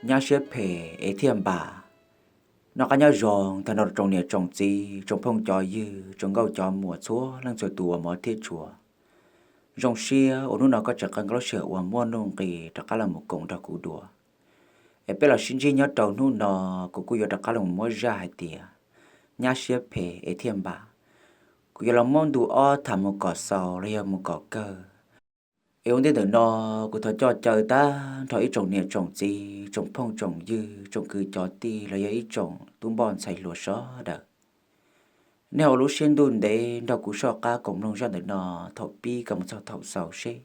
Nyab siab phem es thiaj npam. Noj qab nyob zoo tag nrho tsoom niam tsoom txiv, tsoom phooj cov ywg, tsoom nkauj cov muam, txhua leej txhua tus uas hmov thiab tshua. Zoo siab uas hnub no koj tseem nqa lub sij hawm uas muaj nuj nqis rov qab los mus koom nrog kuv dua. Es peb los sib ntsib nyob rau hnub no, kuv kuj yuav rov qab los muab zaj hais tias nyab siab phem es thiaj npam. Kuv yuav los muab ntu ob tham mus kom xaus los yog mus kom kawg. Es ua ntej ntawm no, kuv thov coj caw tag nrho ib tsoom niam tsoom txiv, tsoom phooj tsoom ywg, tsoom kwv cov tij los yog ib tsoom tub npoj ntxhais hluas sawv daws, nej ua lub siab ntuj ntev nrog kuv soj qab koom mloog zaj ntawm no thaum pib kom mus txog thaum xaus seb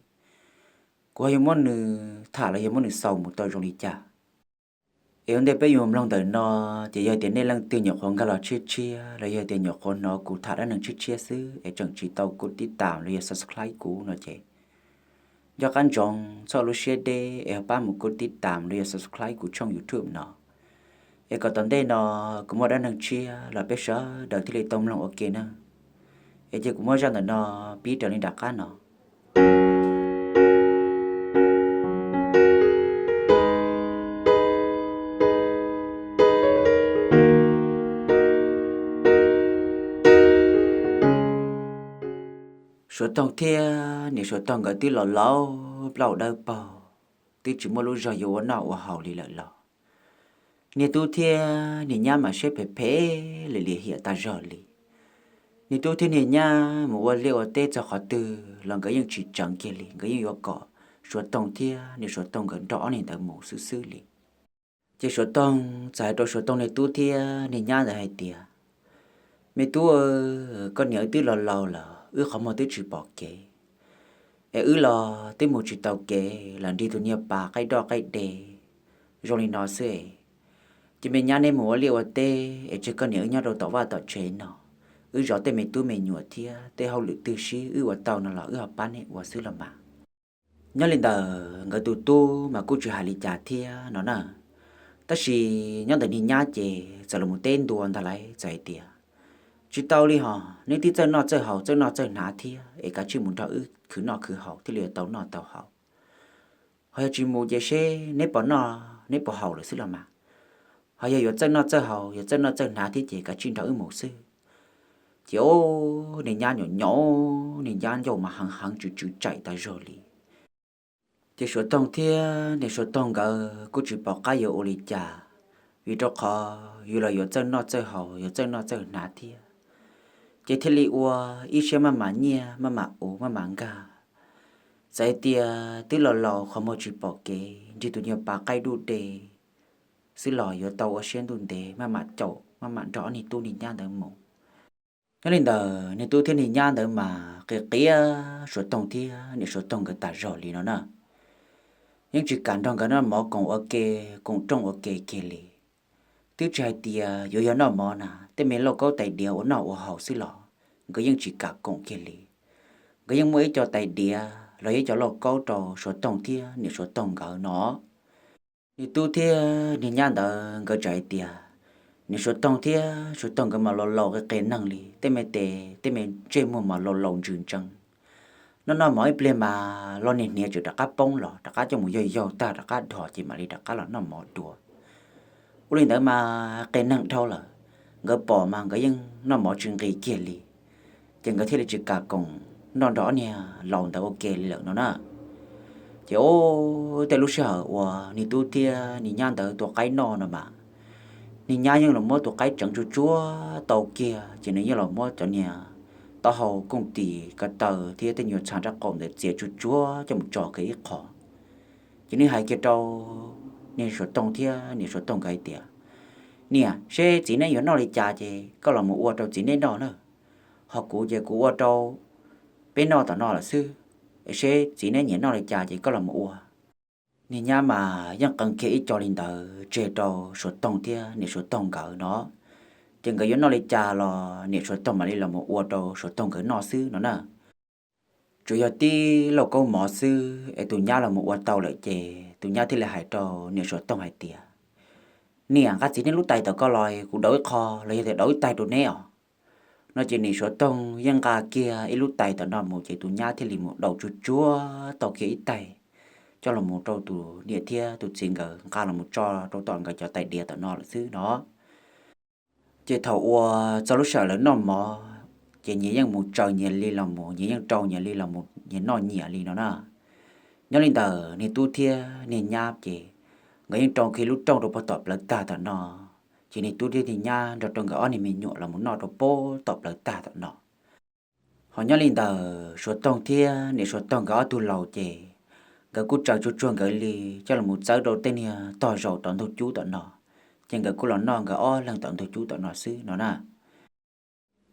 kuv ho yuav muab nws tham los yog muab nws xaus mus tau zoo li cas. Es ua ntej peb yuav mloog ntawm no, ces yog tias nej leej twg nyuam qhuav nkag los tshiab tshiab los yog tias nyuam qhuav hnov kuv tham dab neeg tshiab tshiab xwb es tseem tsis tau kub tib tam los yog subscribe kuv no ces, nco qab ntsoov txhob lub siab deb es ho pab mus kub tib tam los yog subscribe kuv tshooj YouTube no, es kom tom ntej no kuv muaj dab neeg tshiab los peb sawv daws thiaj li tau mloog ua ke na. Es cia kuv muab zaj ntawm no pib raws li nram qab no. Suav Toog thiab niam Suav Toog nkawd twb los laus plaub dawb paug, twb tsis muaj lub zog yuav ua noj ua haus li lawm los niag tub thiab niag nyab mas siab phem phem li, lim hiam tas zog li. Niag tub thiab niag nyab mus ua liaj ua teb txog qhov twg los nkawd yeej tsis tseev kiag li, nkawd yeej yuav kom Suav Toog thiab niam Suav Toog nkawd nrog ob niag ntawd mus xwb xwb li. Ces Suav Toog txawm hais rau Suav Toog niag tub thiab niag nyab ntawd hais tias, me tub, koj niam wb twb los laus lawm, wb qhov muag twb tsis pom kev, es wb los twb mus tsis tau kev los nrig tus niag pas qaij doj qaij de zoo li no xwb. Ces me nyab neb mus ua liaj ua teb es tseg koj niam wb nyob rau tom vaj tom tsev no, wb zov tej me tub me nyuam thiab tej hauj lwm twg sib wb ua tau no los wb ho pab neb ua xwb los mas. Nyob li ntawd nkawd tus tub mas kuj tsis hais li cas thiab no na. Tab sis nyob ntawm niag nyab ces txawm los teb ntua ntag lauj, txawm hais tias, tsis tau li hos, neb twb txawj noj txawj haus txawj noj txawj hnav thiab es kav tsij mus nrog wb khwv noj khwv haus thiaj li yuav tau noj tau haus. Ho yog tsis mus ces seb neb puas noj neb puas haus lawm xwb los mas. Ho yog yuav txawj noj txawj haus yuav txawj noj txawj hnav thiab ces kav tsij nrog wb mus xwb. Ces o, niag nyab nyuam nyuam, niag nyab ncauj mas heev heev tsw tsw tsaim tas zog li. Ces Suav Toog thiab niam Suav Toog nkawd kuj tsis pom qab yuav ua li cas, vim rau qhov yus los yuav txawj noj txawj haus yuav txawj noj txawj hnav thiab, ces thiaj li ua ib siab maj mam nyiaj maj mam ua maj mam nkag. Txawm hais tias twb los laus qhov muag tsis pom kev, nrig tus niag pas qaij duj de xwb los yuav tau ua siab ntuj ntev maj mam caum maj mam nrog ob niag tub niag nyab ntawd mus. Nyob li ntawd niag tub thiab niag nyab ntawd mas qia qia Suav Toog thiab niam Suav Toog nkawd tas zog li no na. Yeej tsis kam nrog nkawd noj mov koom ua ke, koom rooj ua ke kiag li. Twb tsis hais tias yuav yog noj mov na, tej me lauj kaub tais diav ua noj ua haus xwb los nkawd yeej tsis kam koom kiag li. Nkawd yeej muaj ib co tais diav los yog ib co lauj kaub rau Suav Toog thiab niam Suav Toog nkawd no. Niag tub thiab niag nyab ntawd nkawd txawm hais tias, niam Suav Toog thiab Suav Toog nkawd mas laus laus qia qia neeg li, tej me tes tej me ntsej muag mas laus laus ntsws ntsees. Noj noj mov ib pliag mas los niag hniav tseem rov qab poob los rov qab coj mus yaug yaug tag rov qab dhos ces mam li rov qab los noj mov dua. Ua li ntawd mas qia neeg dhau lawm, nkawd pom mas nkawd yeej noj mov tsis nqis kiag li, ces nkawd thiaj li tsis kam koom noj nrog ob niag laus ntawd ua ke li lawm no na. Ces o, tej lub sij hawm uas niag tub thiab niag nyab ntawd tua qaib noj no mas, niag nyab yeej los muab tus qaib tseev tsuag tsuag tau kiag ces nws yeej los muab cov niag taub hau kooj tis ko taw thiab tej nyuag txha nraub qaum ntawd txiav tsuag tsuag coj mus tso kiag ib qho. Ces nws hais kiag rau niag Suav Toog thiab niam Suav Toog nkawd hais tias, niam, seb txiv neb yuav noj li cas ces koj los mus ua rau txiv neb noj na, ho kuv ces kuv ua rau peb noj tom no lawm xwb, seb txiv neb nyiam noj li cas ces koj los mus ua. Niag nyab mas yeej qee kiag ib co li ntawd tseg rau Suav Toog thiab niam Suav Toog nkawd no, ces nkawd yuav noj li cas los niam Suav Toog mam li los mus ua rau Suav Toog nkawd noj xwb no na. Tsuas yog tib lauj kaub mov xwb es tus nyab los mus ua tau lawm ces tus nyab thiaj li hais rau niam Suav Toog hais tias, niam, nqa txiv neb lub tais tom ko los kuv daus ib qho los yog tias daus ib taig rau neb os. No ces niam Suav Toog yeej nqa kiag ib lub tais tom no mus ces tus nyab thiaj li mus daus tsuag tsuag tau kiag ib taig, coj los mus rau tus niam thiab tus txiv nkawd nqa los mus tso rau tom nkawd cov tais diav tom no lawm xwb no. Ces thaum uas txog lub sij hawm lawv noj mov, ces nyias yeej mus tsaws nyias li los mus, nyias yeej rau nyias li los mus, nyias noj nyias li no na. Nyob li ntawd niag tub thiab niag nyab ces nkawd yeej rau kiag lub rooj rau puag tom plawv tag tom no, ces niag tub thiab niag nyab nrog rau nkawd ob niag me nyuam los mus noj rau puag tom plawv tag tom no. Ho nyob li ntawd Suav Toog thiab niam Suav Toog nkawd ob tug laus ces nkawd kuj tsaws tsuag tsuag nkawd li coj los mus txawb rau tej niag tog zaus tom ntug cub tom no, ces nkawd kuj los noj nkawd ob leeg tom ntug cub tom no xwb no na.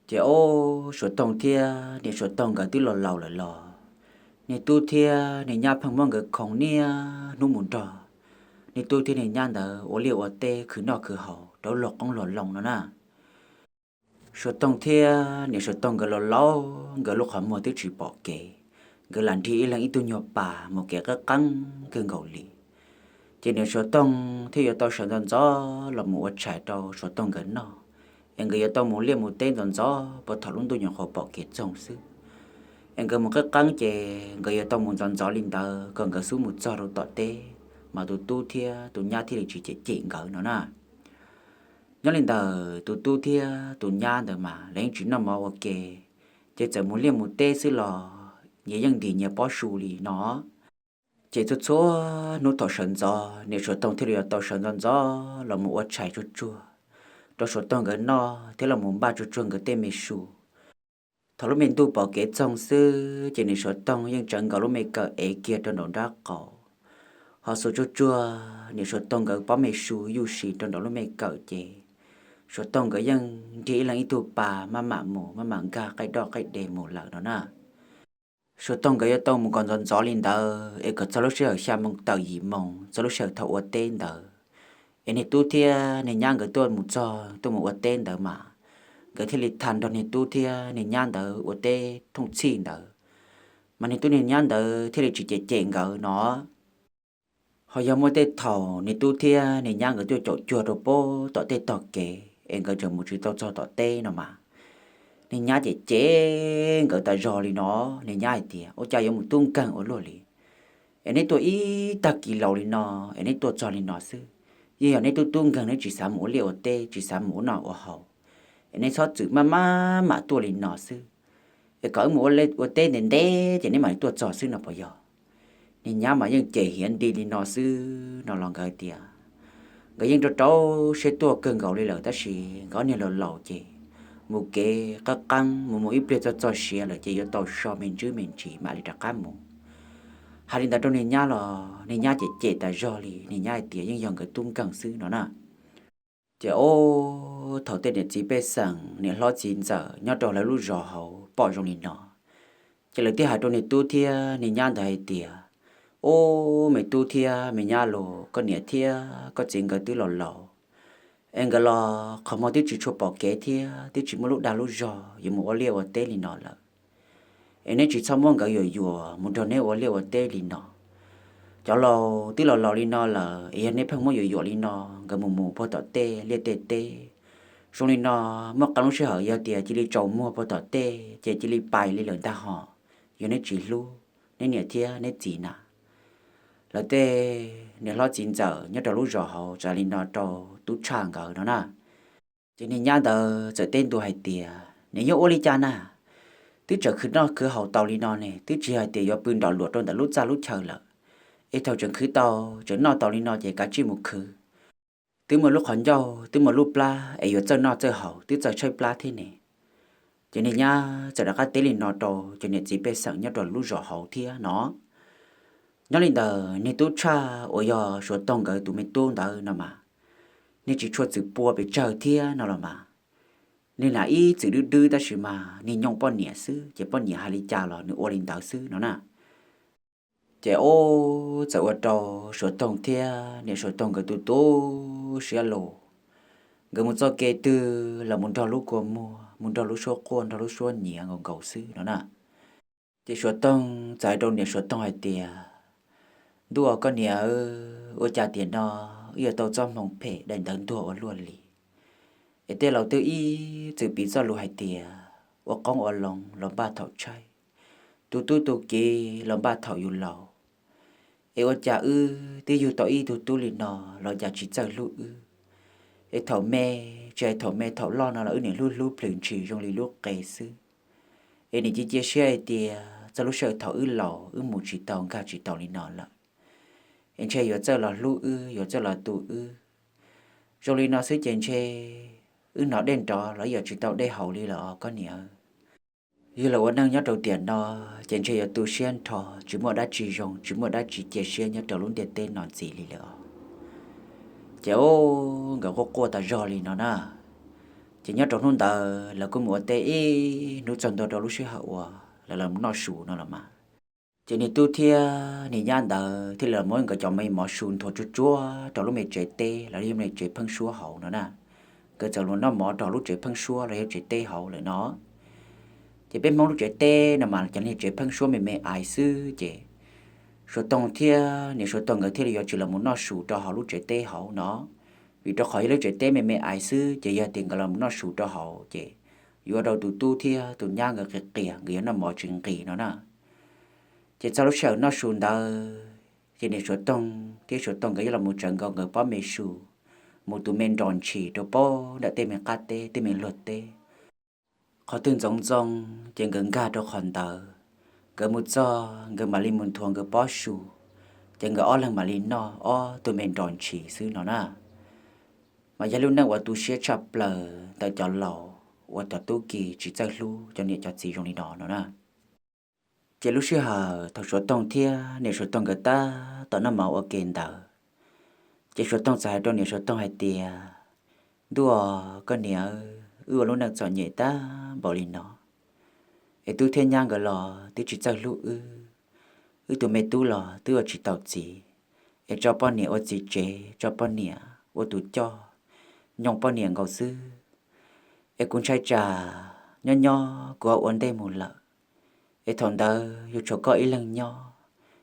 Ces ob Suav Toog thiab niam Suav Toog nkawd twb los laus lawm los niag tub thiab niag nyab pheej muab nkawd khoov niaj hnub mus nrog niag tub thiab niag nyab ntawd ua liaj ua teb khwv noj khwv haus rau luag qoob luag loo no na. Suav Toog thiab niam Suav Toog nkawd los laus, nkawd lub qhov muag twb tsis pom kev, nkawd lam nrig ib leeg ib tug nyuag pas mus kev qeeb qeeb kawg nkaus li. Ces niam Suav Toog thiaj yuav tau sawv ntxov ntxov los mus ua tshais rau Suav Toog nkawd noj, es nkawd yuav tau mus liaj mus teb ntxov ntxov puag thaum lub ntuj nyuam qhuav pom kev txoog xwb. Es nkawd mus qeeb qeeb ces nkawd yuav tau mus ntxov ntxov li ntawd kom nkawd xub mus txog rau tom teb, mas tus tub thiab tus nyab thiaj li tsis cem cem nkawd no na. Nyob li ntawd tus tub thiab tus nyab ntawd mas lawv yeej tsis noj mov ua ke, ces txawm mus liaj mus teb xwb los nyias yeej ntim nyias pob su li no. Ces txhua txhua hnub thaum sawv ntxov niam Suav Toog thiaj li yuav tau sawv ntxov ntxov los mus ua tshais tsuag tsuag rau Suav Toog nkawd noj thiab los mus npaj tsuag tsuag nkawd tej me su. Thaum lub me ntuj pom kev txoog xwb ces niam Suav Toog yeej tsawv nkaus lub me kawm ev kiag rau nraum nrab qaum, ho xuas tsuag tsuag niam Suav Toog nkawd pob me su yuj si rau nraum lub me kawm ces Suav Toog nkawd yeej nrig ib leeg ib tug pas maj mam mus maj mam nkag qaij doj qaij de mus lawm no na. Suav Toog nkawd yuav tau mus kom ntxov ntxov li ntawd es kom txog lub sij hawm xya moo tawm yim moo txog lub sij hawm thaum ua teb ntawd, es niag tub thiab niag nyab nkawd tuaj mus txog tuaj mus ua teb ntawd mas nkawd thiaj li tha nrog niag tub thiab niag nyab ntawd ua teb thooj txhij ntawd, mas niag tub niag nyab ntawd thiaj li tsis cem cem nkawd no. Ho yog muaj tej thaum niag tub thiab niag nyab nkawd tuaj caum cuag rau puag tom tej tog kev es nkawd tseem mus tsis tau txog tom teb no mas, niag nyab cem cem nkawd tas zog li no. Niag nyab hais tias, ua cas yuav mus tub nkeeg ua luaj li, es neb tuaj ib tag kis laus li no, es neb tuaj txog li no xwb. Yeej yog neb tub tub nkeeg neb tsis xav mus ua liaj ua teb tsis xav mus ua noj ua haus, es neb txhob txwm maj maj mam tuaj li no xwb. Es kom wb mus ua teb ntev ntev ces neb mam li tuaj txog xwb no puas yog? Niag nyab mas yeej cem hiav nti li no xwb no los nkawd tias, nkawd yeej rau rau siab tuaj kawg nkaus li lawm tab sis nkawd ob niag laus laus ces mus kev qab qeeb mus mus ib pliag txog txog siav lawm ces yuav tau so me ntsis me ntsis mam li rov qab mus. Hais li ntawd rau niag nyab los niag nyab cem cem tas zog li, niag nyab hais tias yeej yog nkawd tub nkeeg xwb no na. Ces ub, thaum tej niam txiv pej xeem niam hlob txiv ntxawm nyob rau lawv lub zos hauv pom zoo li no, ces lawv thiaj hais rau niag tub thiab niag nyab ntawd hais tias, ub, me tub thiab me nyab los, koj niam thiab koj txiv nkawd twb laus laus, es nkawd los qhov muag twb tsis tshua pom kev thiab twb tsis muaj lub dag lub zog yuav mus ua liaj ua teb li no lawm. Es neb tsis txhob muab nkawd yuam yuam mus nrog neb ua liaj ua teb li no. Cov laus twb laus laus li no lawm es yog neb pheej muab yuam yuam li no, nkawd mus mus puag tom tej liaj tej teb, zoo li no, muaj qee lub sij hawm yog tias cia li tsaus muag puag tom tej ces cia li pais li lawm ntag hos. Yog neb tsis hlub neb niam thiab neb txiv na. Lawv tej niam hlob txiv ntxawm nyob rau lub zos hauv txawm li no rau tub tshaj nkawd no na. Ces niag nyab ntawd txawm teb ntua hais tias, niam yog ua li cas na, twb tseem khwv noj khwv haus tau li no ne, twb tsis hais tias yuav pw nrov luam rau ntawm lub txaj lub chaw lawm, es thaum tseem khwv tau tseem noj tau li no ces kav tsij mus khwv. Twb muaj lub qhov ncauj twb muaj lub plab es yuav txawj noj txawj haus twb txawj tshaib plab thiab ne. Ces niag nyab txawm rov qab teb li no rau cov niam txiv pej xeem nyob rau lub zos hauv thiab no. Nyob li ntawd niag tub tshaj uas yog Suav Toog nkawd tus me tub ntawd no mas, niag tsis tshua txwm pua pes tsawg thiab no los mas, niag lam ib txwm dwb dwb tab sis mas niag nyooj poj niam xwb ces poj niam hais li cas los nws ua li ntawd xwb no na. Ces ub, txawm ua rau Suav Toog thiab niam Suav Toog nkawd tu tu siab lus, nkawd mus txoj kev twg los mus nrog lub kua muag, mus nrog lub suab quaj nrog lub suab nyiav nkaus nkaus xwb no na. Ces Suav Toog txawm hais rau niam Suav Toog hais tias, ntuj aw koj niam, ua cas tiam no wb yuav tau txoj hmoo phem daim ntawv ntuag ua luaj li. Es tej laus twb ib txwm piv txoj lus hais tias, ua qoob ua loo los npaj thaum tshaib, tu tub tu kiv los npaj thaum yus laus. Es ua cas wb twb yug tau ib tug tub li no los cas tsis txawj hlub wb? Es thaum me, tsis hais thaum me thaum loj no los wb niam hlub hlub plhws ntshis zoo li lub qe xwb. Es nim cia cia siab hais tias txog lub sij hawm thaum wb laus wb mus tsis tau nkag tsis tau li no lawm, es ntshe yuav txawj los hlub wb, yuav txawj los tu wb. Zoo li no xwb ces ntshe wb hnov dej nrov los wb yuav tsis tau dej haus li lawm os koj niam. Yog los ua neej nyob rau tiam no ces ntshe yuav tu siab nrho, tsis muaj dab tsi zoo, tsis muaj dab tsi cia siab nyob rau lub ntiaj teb no ntxiv li lawm os. Ces ub, nkawd quaj quaj tas zog li no na. Ces nyob rau hnub ntawd lawv kuj mus ua teb ib hnub txog ntua rau lub sij hawm uas lawv los noj su no los mas, ces niag tub thiab niag nyab ntawd thiaj li los muab nkawd cov me mov su nthuav tsuag tsuag rau lub me tsev teb los yog me tsev pheeb suab hauv no na. Nkawd txawm los noj mov rau lub tsev pheeb suab los yog tsev teb hauv lawm no. Ces peb Hmoob lub tsev teb no mas cov niag tsev pheeb suab me me ais xwb ces Suav Toog thiab niam Suav Toog nkawd thiaj li yuav tsis los mus noj su rau hauv lub tsev teb hauv no. Vim rau qhov yog lub tsev teb me me ais xwb ces yog tias nkawd los mus noj su rau hauv ces yuav ua rau tus tub thiab tus nyab nkawd qias qias, nkawd yuav noj mov tsis nqis no na. Ces txog lub sij hawm noj su ntawd ces niam Suav Toog thiab Suav Toog nkawd yuav los mus tsawv nkaus nkawd pob me su, mus tus me nros ntshis rau pem nram tej me qab teb tej me luag teb. Qhov twg ntxoov ntxoo ces nkawd nkag rau qhov ntawd, nkawd mus txog nkawd mam li mus nthuav nkawd pob su, ces nkawd ob leeg mam li noj ob tug me nros ntshis xwb no na. Mas yog lub neej uas tu siab tshaj plaws ntawm cov laus uas cov tub ki tsis txawj hlub cov niam cov txiv zoo li no no na. Ces lub sij hawm thaum Suav Toog thiab niam Suav Toog nkawd tab tom noj mov ua ke ntawd, ces Suav Toog txawm hais rau niam Suav Toog hais tias, Ntuj aw, koj niam, wb ua lub neej txom nyem tag npaum li no, es tub thiab nyab nkawd los twb tsis txawj hlub wb, wb tus me tub los twb ua tsis tau txiv, es tso poj niam ua txiv tsev, tso poj niam ua tus coj, nyoo poj niam nkaus xwb. Es kuv ntshai tsam nyob nyob kuv ho ua ntej mus lawm, es thaum ntawd yuav tshuav koj ib leeg nyob,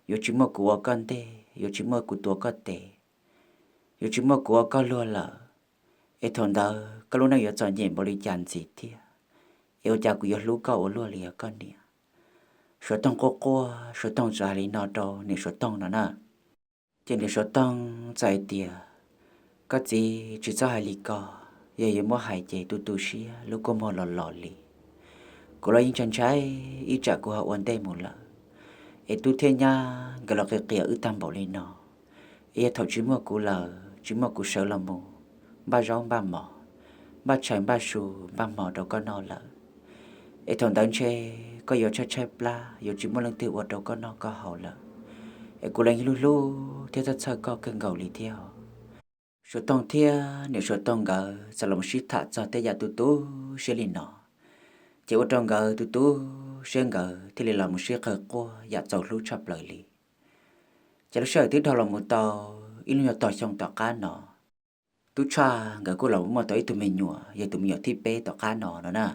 yuav tsis muaj kuv ua koj ntej, yuav tsis muaj kuv tuav koj tes, yuav tsis muaj kuv ua koj luag lawm, es thaum ntawd koj lub neej yuav txom nyem npaum li cas ntxiv thiab, es ua cas kuv yuav hlub koj ua luaj li os koj niam. Suav Toog quaj quaj, Suav Toog txawm hais li no rau niam Suav Toog no na. Ces niam Suav Toog txawm hais tias, Koj txiv tsis txhob hais li ko, yog yuav muab hais ces tu tu siab lub kua muag los los li. Kuv los yeej ntshai ntshai ib tsam kuv ho ua ntej mus lawm, es tub thiab nyab nkawd los qias qias wb tag npaum li no, es yog thaum tsis muaj kuv lawm, tsis muaj kuv sawv los mus npaj zaub npaj mov, npaj tshais npaj su npaj hmo rau koj noj lawm, es thaum ntawd ntshe koj yuav tshaib tshaib plab, yuav tsis muaj leej twg ua rau koj noj koj haus lawm, es kuv los yeej hlub hlub thiab txhawj txhawj koj kawg nkaus li thiab. Suav Toog thiab niam Suav Toog nkawd txawm los sib tham txog tej yam tu tu siab li no, ces ua rau nkawd tu tu siab nkawd thiaj li los mus sib qawg quaj yam txaus hlub tshaj plaws li. Ces lub sij hawm twb dhau los mus tau ib lub nyuag tog xyoo tom qab no, Tub Tshaj nkawd kuj los muaj tau ib tug me nyuam, yog tus me nyuam thib peb tom qab no no na.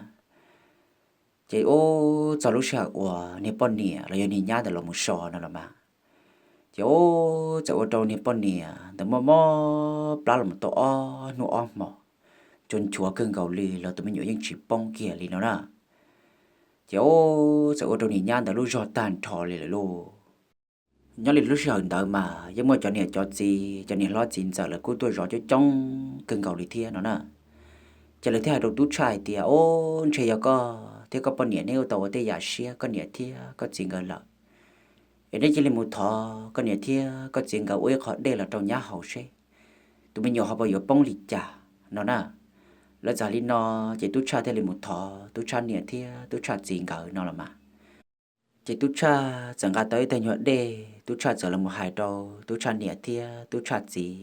Ces ub, txog lub sij hawm uas niag poj niam los yog niag nyab ntawd los mus so no los mas, ces ub, txawm ua rau niag poj niam ntawd mob mob plab los mus tau ob hnub ob hmo, nchuav nchuav kawg nkaus li los tus me nyuam yeej tsis poob kiag li no na. Ces ub, txawm ua rau niag nyab ntawd lub zog tag nrho li lawm lauj. Nyob li lub sij hawm ntawd mas yeej muaj cov niam cov txiv, cov niam hlob txiv ntxawm lawv kuj tuaj zov coob coob kawg nkaus li thiab no na. Ces lawv thiaj hais rau Tub Tshaj hais tias, Ub, ntshe yog koj thiab koj poj niam neb ua tau ua tej yam siab koj niam thiab koj txiv nkawd lawm, es neb cia li mus thov koj niam thiab koj txiv nkawd ua ib qho dej los rau nyab haus seb tus me nyuam ho puas yuav poob li cas no na. Lawv txawm hais li no, ces Tub Tshaj thiaj li mus thov Tub Tshaj niam thiab Tub Tshaj txiv nkawd no los mas. Ces Tub Tshaj txawm nqa tau ib tag nyuag dej, Tub Tshaj txawm los mus hais rau Tub Tshaj niam thiab Tub Tshaj txiv,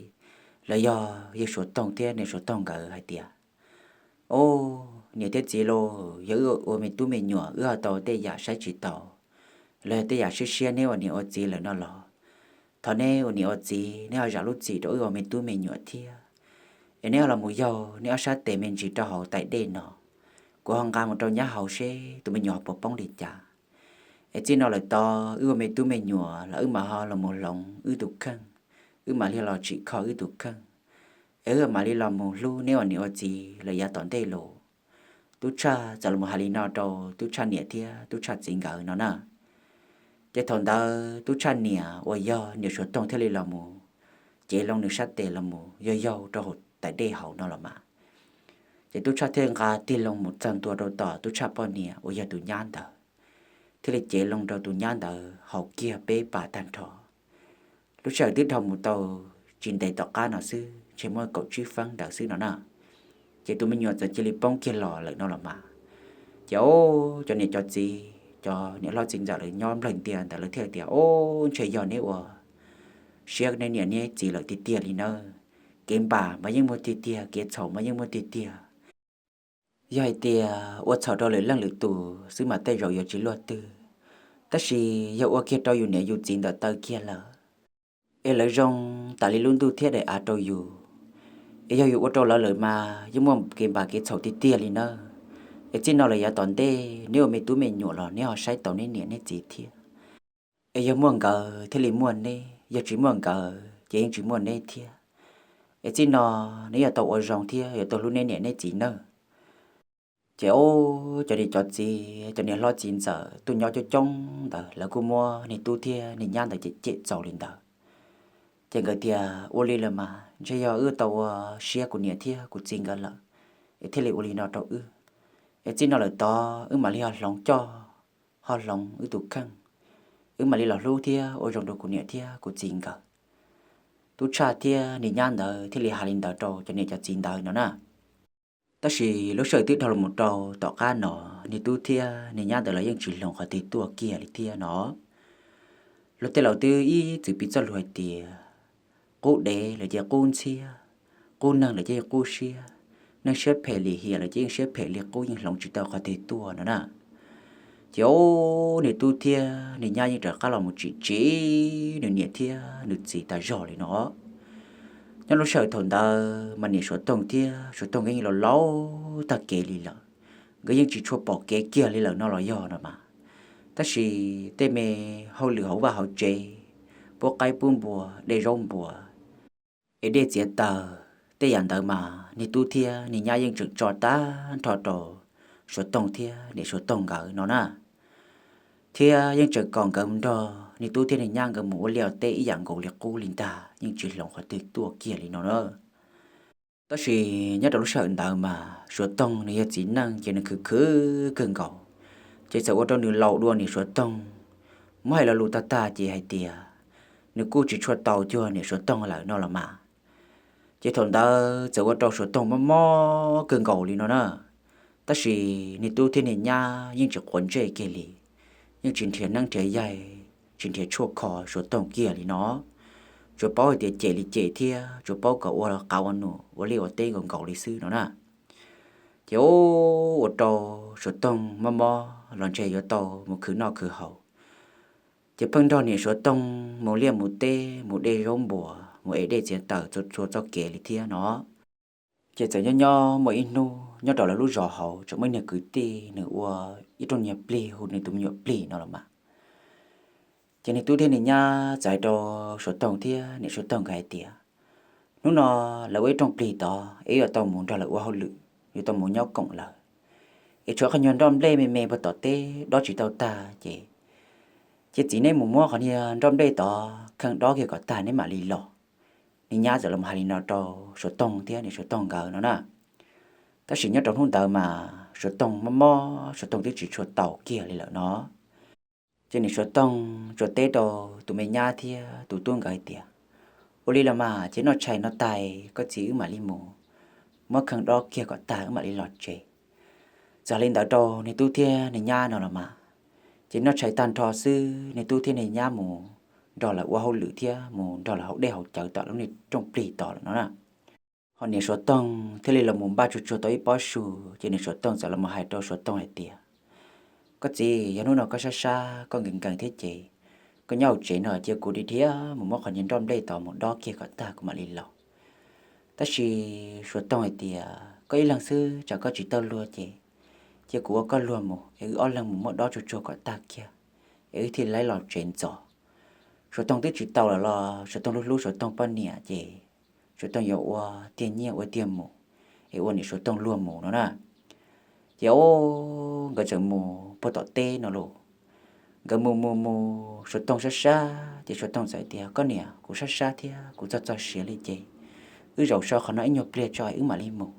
los yog yawg Suav Toog thiab niam Suav Toog nkawd hais tias, Ub, niam thiab txiv lauj, yog wb ua me tub me nyuam wb ho tau tej yam saib tsis taus los yog tej yam siab siab neb ua niam ua txiv lawm no los, thov neb ua niam ua txiv neb ho zam lub txim rau wb ua me tub me nyuam thiab, es neb ho los mus yaug neb ob sab tes me ntsis rau hauv tais dej no, kuv ho nqa mus rau nyab haus seb tus me nyuam ho puas poob li cas. Es txij no lawm tod wb ua me tub me nyuam los wb mam ho los mus hloov wb tus kheej, wb mam li los tsim kho wb tus kheej, es wb mam li los mus hlub neb ua niam ua txiv lawm yav tom ntej los. Tub Tshaj txawm los mus hais li no rau Tub Tshaj niam thiab Tub Tshaj txiv nkawd no na. Ces thaum ntawd Tub Tshaj niam uas yog niam Suav Toog thiaj li los mus cev loo nws sab tes los mus yaug yaug rau hauv tais dej hauv no los mas. Ces Tub Tshaj thiaj nqa tig loo mus txog ntua rau tom Tub Tshaj poj niam uas yog tus nyab ntawd, thiaj li cev loo rau tus nyab ntawd haus kiag peb pas tag nrho. Lub sij hawm twb dhau mus tau tsis ntev tom qab no xwb, ntshe muaj kaum tsib feeb ntawd xwb no na, ces tus me nyuam txawm cia li poob kiag los lawm no los mas. Ces o, cov niam cov txiv, cov niam hlob txiv ntxawm lawv nyob nplawg ntias ntawd lawv thiaj tias, o, ntshe yog neb ua siab neb niam neb txiv lawm tiag tiag li nawb. Kev npam mas yeej muaj tiag tiag, kev txhaum mas yeej muaj tiag tiag. Yog hais tias ua txhaum rau lwm leej lwm tus xwb mas tej zaum yuav tsis luaj twg, tab sis yog ua kiag rau yus niam yus txiv ntawm taw kiag lawm, es lawv zoo tas li lub ntuj thiab daim av rau yus, es yog yus ua rau lawv lawm mas yeej muaj kev npam kev txhaum tiag tiag li nawb. Es txij no lawm yav tom ntej neb ua me tub me nyuam los neb ho saib taus neb niam neb txiv thiab. Es yog muaj nkawd thiaj li muaj neb, yog tsis muaj nkawd ces yeej tsis muaj neb thiab. Es txij no neb yuav tau ua zoo thiab yuav tau hlub neb niam neb txiv nawb. Ces o, cov niam cov txiv, cov niam hlob txiv ntxawm tuaj nyob coob coob ntawd lawv kuj muab niag tub thiab niag nyab ntawd cem cem txaus li ntawd. Ces nkawd tias, ua li los mas ntshe yog wb tau ua siab kuv niam thiab kuv txiv nkawd lawm, es thiaj li ua li no rau wb. Es txij no lawm tod wb mam li ho hloov coj, ho hloov wb tus kheej, wb mam li los hlub thiab ua zoo rau kuv niam thiab kuv txiv nkawd. Tub Tshaj thiab niag nyab ntawd thiaj li hais li ntawd rau cov niam cov txiv ntawd no na. Tab sis lub sij hawm twb dhau los mus rau tom qab no, niag tub thiab niag nyab ntawd los yeej tsis hloov qhov twg tuaj kiag li thiab no. Luag tej laus twb ib txwm piv txoj lus hais tias, qub dev lawm ces qub ntxhiab, qub neeg lawm ces yeej qub siab, neeg siab phem lim hiam lawm ces yeej siab phem li qub, yeej hloov tsis tau qhov twg tuaj no na. Ces o, niag tub thiab niag nyab yeej rov qab los mus tsim tsim nws niam thiab nws txiv tas zog li no. Nyob lub sij hawm thaum ntawd mas niam Suav Toog thiab Suav Toog nkawd yeej laus laus tag kev li lawm, nkawd yeej tsis tshua pom kev kiag li lawm no los yog no mas. Tab sis tej me hauj lwm hauv vaj hauv tsev, pub qaib pub npua, dej zaub npua, es dej txiav taws, tej yam ntawd mas niag tub thiab niag nyab yeej tseem tso tag nrho rau Suav Toog thiab niam Suav Toog nkawd no na. Thiab yeej tseem kom nkawd nrog niag tub thiab niag nyab nkawd mus ua liaj ua teb ib yam nkaus li qub li ntag, yeej tsis hloov qhov twg tuaj kiag li no na. Tab sis nyob rau lub sij hawm ntawd mas Suav Toog nws yog txiv neej ces nws khwv khwv kawg nkaus, ces txawm ua rau nws laus dua niam Suav Toog. Muab hais lo lus tag tag ces hais tias nws kuj tsis tshua tau cuag niam Suav Toog lawm no los mas. Ces thaum ntawd txawm ua rau Suav Toog mob mob kawg nkaus li no na. Tab sis niag tub thiab niag nyab yeej tsis quav ntsej kiag li, yeej tsis nrhiav neeb nrhiav yaig, tsis nrhiav tshuaj kho Suav Toog kiag li no. Tsuas paub hais tias cem li cem thiab tsuas paub kom ua qav ua num ua liaj ua teb nkaus nkaus li xwb no na. Ces ua rau Suav Toog mob mob los ntshe yuav tau mus khwv noj khwv haus. Ces pheej nrog niam Suav Toog mus liaj mus teb, mus dej zaub npua, mus ev dej txiav taws txhua txoj kev li thiab no. Ces txawm nyob nyob muaj ib hnub nyob rau lawv lub zos hauv tseem muaj ib niag kwv tij nws ua ib rooj niag plig hu nws tus me nyuam plig no los mas. Ces niag tub thiab niag nyab txawm hais rau Suav Toog thiab niam Suav Toog nkawd hais tias, hnub no lawv ua ib rooj plig tod es yuav tau mus nrog lawv ua hauj lwm, yuav tau mus nyob koom lawv, es tshuav qhov nyuag nroj nplej me me puag tom teb dob tsis tau tag ces, ces txiv neb mus muab qhov niag nroj nplej tod kheej dob kiag kom tag neb mam li los. Niag nyab txawm los hais li no rau Suav Toog thiab niam Suav Toog nkawd no na. Tab sis nyob rau hnub ntawd mas Suav Toog mob mob, Suav Toog twb tsis tshua tau kiag li lawm no. Ces niam Suav Toog tsuas teb rau tus me nyab thiab tus tub nkawd hais tias, ua li los mas ces noj tshais no tag koj txiv wb mam li mus muab kheej dob kiag kom tag wb mam li los tsev. Txawm li ntawd rau niag tub thiab niag nyab no los mas, ces noj tshais tag nrho xwb niag tub thiab niag nyab mus nrog lawv ua hauj lwm thiab mus nrog lawv haus dej haus cawv tom lub niag rooj plig tod lawm no na. Ho niam Suav Toog thiaj li los mus npaj tsuag tsuag tau ib pob su, ces niam Suav Toog txawm los mus hais rau Suav Toog hais tias, koj txiv, yog hnub no koj sab sab koj nkees nkees thiab ces koj nyob hauv tsev no cia kuv dhia dhia mus muab qhov niag nroj nplej tod mus dob kiag kom tag kuv mam li los. Tab sis Suav Toog hais tias, koj ib leeg xwb tsam koj tsis tau luag ces cia kuv ua koj luag mus es wb ob leeg mus muab dob tsuag tsuag kom tag kiag es wb thiaj li los tsev ntxov. Suav Toog twb tsis tau lawm los Suav Toog hlub hlub Suav Toog poj niam ces Suav Toog yuav ua tiag nyiaj ua tiag mus es ua niam Suav Toog luag mus no na. Ces o, nkawd txawm mus puag tom teb no lauj. Nkawd mus mus mus Suav Tooj sab sab ces Suav Tooj txawm tias, Koj niam, kuv sab sab thiab kuv txog txog siav li ces wb zaum so qhov no ib nyuag pliag tso wb mam li mus.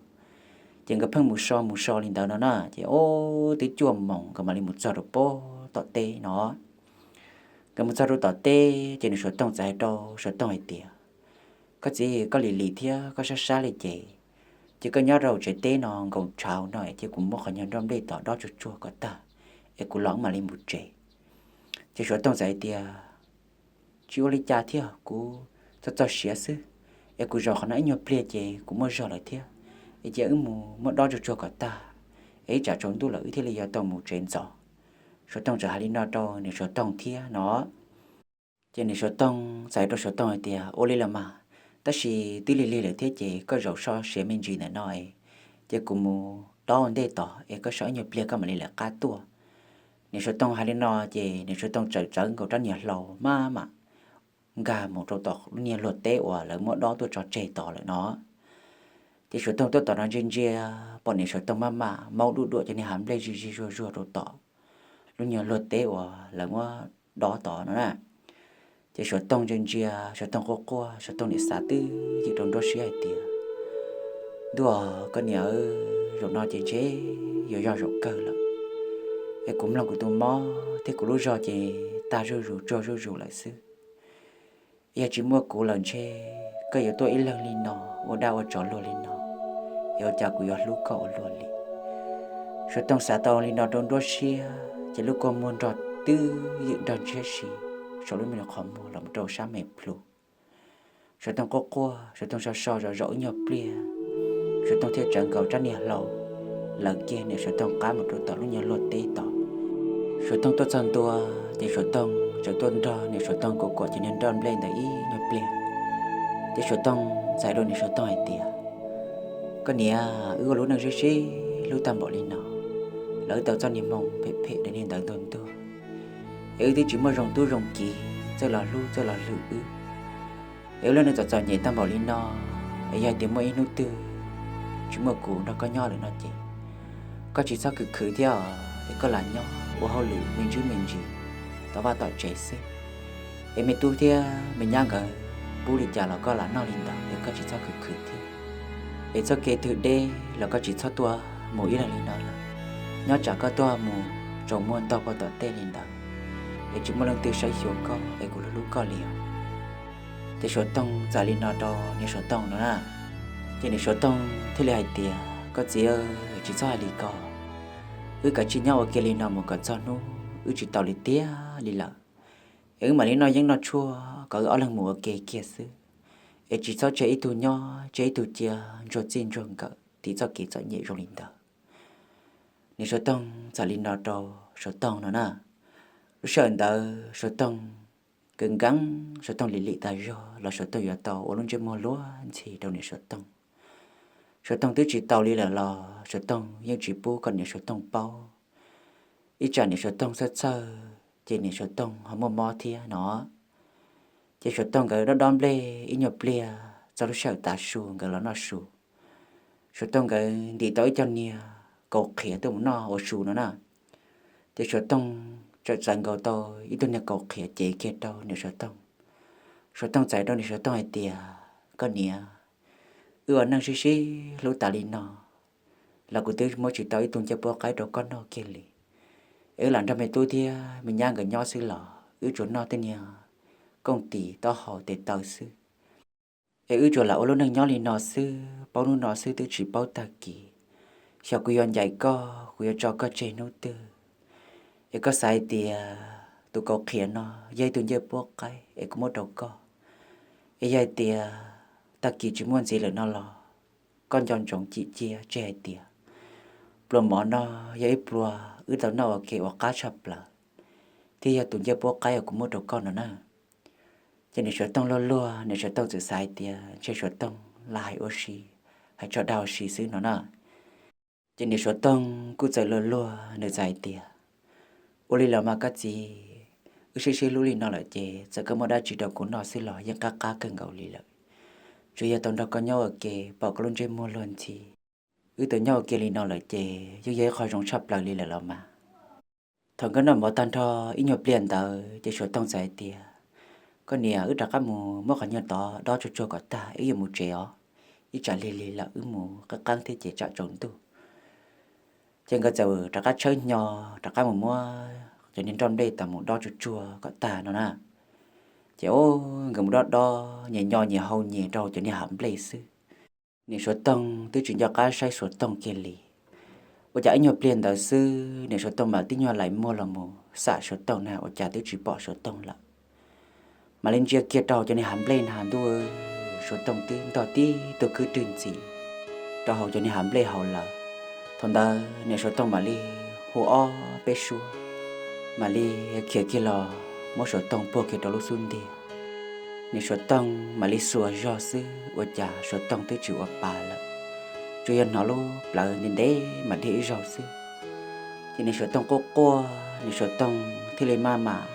Ces nkawd pheej mus so mus so li ntawd no na ces ub twb cuaj moos nkawd mam li mus txog rau pem tom teb no. Nkawd mus txog rau tom teb ces nws Suav Tooj txawm hais rau Suav Tooj hais tias, Koj txiv, koj lim lim thiab koj sab sab li ces, ces koj nyob rau tsev teb no nkaus tshauv no ces kuv muab qhov nyuag nroj nplej tod dob tsuag tsuag kom tag es kuv los wb mam li mus tsev. Ces Suav Tooj txawm hais tias, Tsis ua li cas thiab, kuv txog txog siav xwb es kuv zaum qhov no ib nyuag pliag ces kuv muaj zog lawm thiab, es cia wb mus muab dob tsuag tsuag kom tag es ib tsam tsaus ntuj lawm wb thiaj li yuav tau mus tsev ntxov. Suav Tooj txawm hais li no rau niam Suav Tooj thiab no. Ces niam Suav Tooj txawm hais rau Suav Tooj hais tias, Ua li los mas, tab sis twb lig lig lawm thiab ces koj zaum so siav me ntsis ntawm no es, ces kuv mus dob ua ntej tod es koj so ib nyuag pliag koj mam li lawv qab tuaj. Niam Suav Tooj hais li no ces niam Suav Tooj txawm txawv nkaus rab niag hlau maj mam nkag mus rau tom lub niag luag teb uas lawv muab dob tuaj tso tseg tod lawm no. Ces Suav Tooj tuaj tom no ntsia ntsia, pom niam Suav Tooj maj mam maub duj duam cov niag hav nplej zig zig zuag zuag rau tom lub niag luag teb uas lawv muab dob tod no na. Ces Suav Tooj ntsia ntsia, Suav Tooj quaj quaj, Suav Tooj niam xav twj ywm rau nruab siab hais tias, Ntuj, koj niam, zaum no ces ntshe yuav yog zaum kawg lawm, es kuv mloog kuv tus mob thiab kuv lub zog ces tag zuj zus tsuag zuj zus lawm xwb. Yog tsis muaj kuv lawm ntshe koj yuav tuaj ib leeg li no, ua dab ua tsov luag li no, es ua cas kuv yuav hlub koj ua luaj li. Suav Tooj xav tau li no rau nruab siab ces lub kua muag nrog twj ywm nrog ntshiab si saum lub me qhov muag los rau sab me plhu. Suav Tooj quaj quaj, Suav Tooj so so zov zov ib nyuag pliag, Suav Tooj thiaj tsawv nkaus rab niag hlau lawv kiag niam Suav Tooj qab mus rau tom lub nyuag luag teb tod. Suav Tooj tuaj txog ntua ces Suav Tooj txawm tuaj nrog niam Suav Tooj kuam kuam cov niag nroj nplej ntawd ib nyuag pliag. Ces Suav Tooj txawm hais rau niam Suav Tooj hais tias, Koj niam, wb ua lub neej sib sib hlub tag npaum li no, los wb tau txoj niag hmoo phem phem daim niag ntawd ntuag ntuag, es wb twb tsis muaj zoo tub zoo kiv txawj los hlub txawj los hlwm wb. Es wb lub neej txom txom nyem tag npaum li no, es yog hais tias muaj ib hnub twg tsis muaj kuv nrog koj nyob lawm no ces, koj tsis txhob khwv khwv thiab os, es koj lam nyob ua hauj lwm me ntsis me ntsis tom vaj tom tsev xwb. Es me tub thiab me nyab nkawd pub li cas los koj lam noj li ntawd, es koj tsis txhob khwv khwv thiab. Es txoj kev twg deb los koj tsis txhob tuaj mus ib leeg li no lawm. Nyob tsam koj tuaj mus tsaus muag ntog pog tom tej li ntawd, es tsis muaj leej twg saib xyuas koj, es kuv hlub hlub koj li os. Ces Suav Tooj txawm li no rau niam Suav Tooj no na. Ces niam Suav Tooj thiaj li hais tias, Koj txiv, tsis txhob hais li ko. Wb kav tsij nyob ua ke li no mus kom txog hnub wb tsis tau li tiag li lawm, es wb mam li noj yeeb noj tshuaj kom wb ob leeg mus ua ke kiag xwb, es tsis txhob tseg ib tug nyob tseg ib tug cia ntsuag txij ntsuag nkawm tim txoj kev txom nyem zoo li ntawd. Niam Suav Tooj txawm li no rau Suav Tooj no na. Lub sij hawm ntawd Suav Tooj kawv nkeeb, Suav Tooj lim lim tas zog los Suav Tooj yuav tau ua lub ntsej muag luag ntxhi rau niam Suav Tooj. Suav Tooj twb tsis tau li lawm los Suav Tooj yeej tsis pub kom niam Suav Tooj paub. Ib tsam niam Suav Tooj txhawj txhawj ces niam Suav Tooj ho muaj mob thiab no. Ces Suav Tooj nkawd dob dob nplej ib nyuag pliag txog lub sij hawm tav su nkawd los noj su. Suav Tooj nkawd ntim tau ib co niag kaus qhiav tuaj mus noj ua su no na. Ces Suav Tooj txawm txais nkaus tau ib tug niag kaus qhiav cev kiag rau niam Suav Tooj. Suav Tooj txais rau niam Suav Tooj hais tias, Koj niam, wb ua neej sib sib hlub tas li no los kuv twb muab tsis tau ib tug ncej puab qaib rau koj noj kiag li. Es wb lam nrog me tub thiab me nyab nkawd nyob xwb los wb tsuas noj tej niag kooj tis taub hau tes taw xwb. Es wb tsuas lam ua lub neej nyob li no xwb, paub hnub no xwb twb tsis paub tag kis. Xyov kuv yuav ncaim koj, kuv yuav tso koj tseg hnub twg. Es koj xav hais tias tus kaus qhiav no yog ib tug ncej puab qaib es kuv muab rau koj, es yog hais tias tag kis tsis muaj ntxiv lawm no los koj nco ntsoov cim cia tseg hais tias pluas mov no yog ib pluas wb tau noj ua ke uas qab tshaj plaws, thiab yog tus ncej puab qaib uas kuv muab rau koj no na. Ces niam Suav Tooj luag luag, niam Suav Tooj txawm xav hais tias ntshe Suav Tooj lam hais ua si, hais tso dag ua si xwb no na. Ces niam Suav Tooj kuj txawm luag luag, nws txawm hais tias, Ua li los mas koj txiv, wb sib sib hlub li no lawm ces txawm koj muab dab tsi rau kuv noj xwb los yeej qab qab kawg nkaus li lawm. Tsuas yog tau nrog koj nyob ua ke pom koj lub ntsej muag luag ntxhi, wb tau nyob ua ke li no lawm ces yeej yog ib qho zoo tshaj plaws li lawm los mas. Thaum nkawd noj mov tag nrho ib nyuag pliag ntawd ces Suav Tooj txawm hais tias, Koj niam, wb rov qab mus muab qhov nyuag tod dob tsuag tsuag kom tag wb yuav mus tsev os. Ib tsam lig lig lawm wb mus qeeb qeeb thiab ces tsam tsaus ntuj. Ces nkawd txawm rov qab tshawb hnyo, rov qab mus muab cov niag nroj nplej tod mus dob tsuag tsuag kom tag no na. Ces nkawd mus dob dob nyias nyo nyias haus nyias rau cov niag hav nplej xwb. Niam Suav Tooj twb tsis nco qab saib Suav Tooj kiag li. Ua cas ib nyuag pliag ntawd xwb niam Suav Tooj mam tib nyuag lais muag los mus xam Suav Tooj na, ua cas twb tsis pom Suav Tooj lawm. Mam li ntsia kiag rau hauv cov niag hav nplej na, ntuj, Suav Tooj twb ntog tib tug khwb rwg ntxiv rau hauv cov niag hav nplej hauv lawm. Thaum ntawd niam Suav Tooj mam li hu ob peb suab, mam li khiav kiag los muab Suav Tooj puag kiag rau lub xub ntiag. Niam Suav Tooj mam li xuas zog xwb ua cas Suav Tooj twb tsis ua pa lawm, tsuas yog hnov lub plawv ntev ntev mas dhia ib zaug xwb. Ces niam Suav Tooj quaj quaj, niam Suav Tooj thiaj li maj mam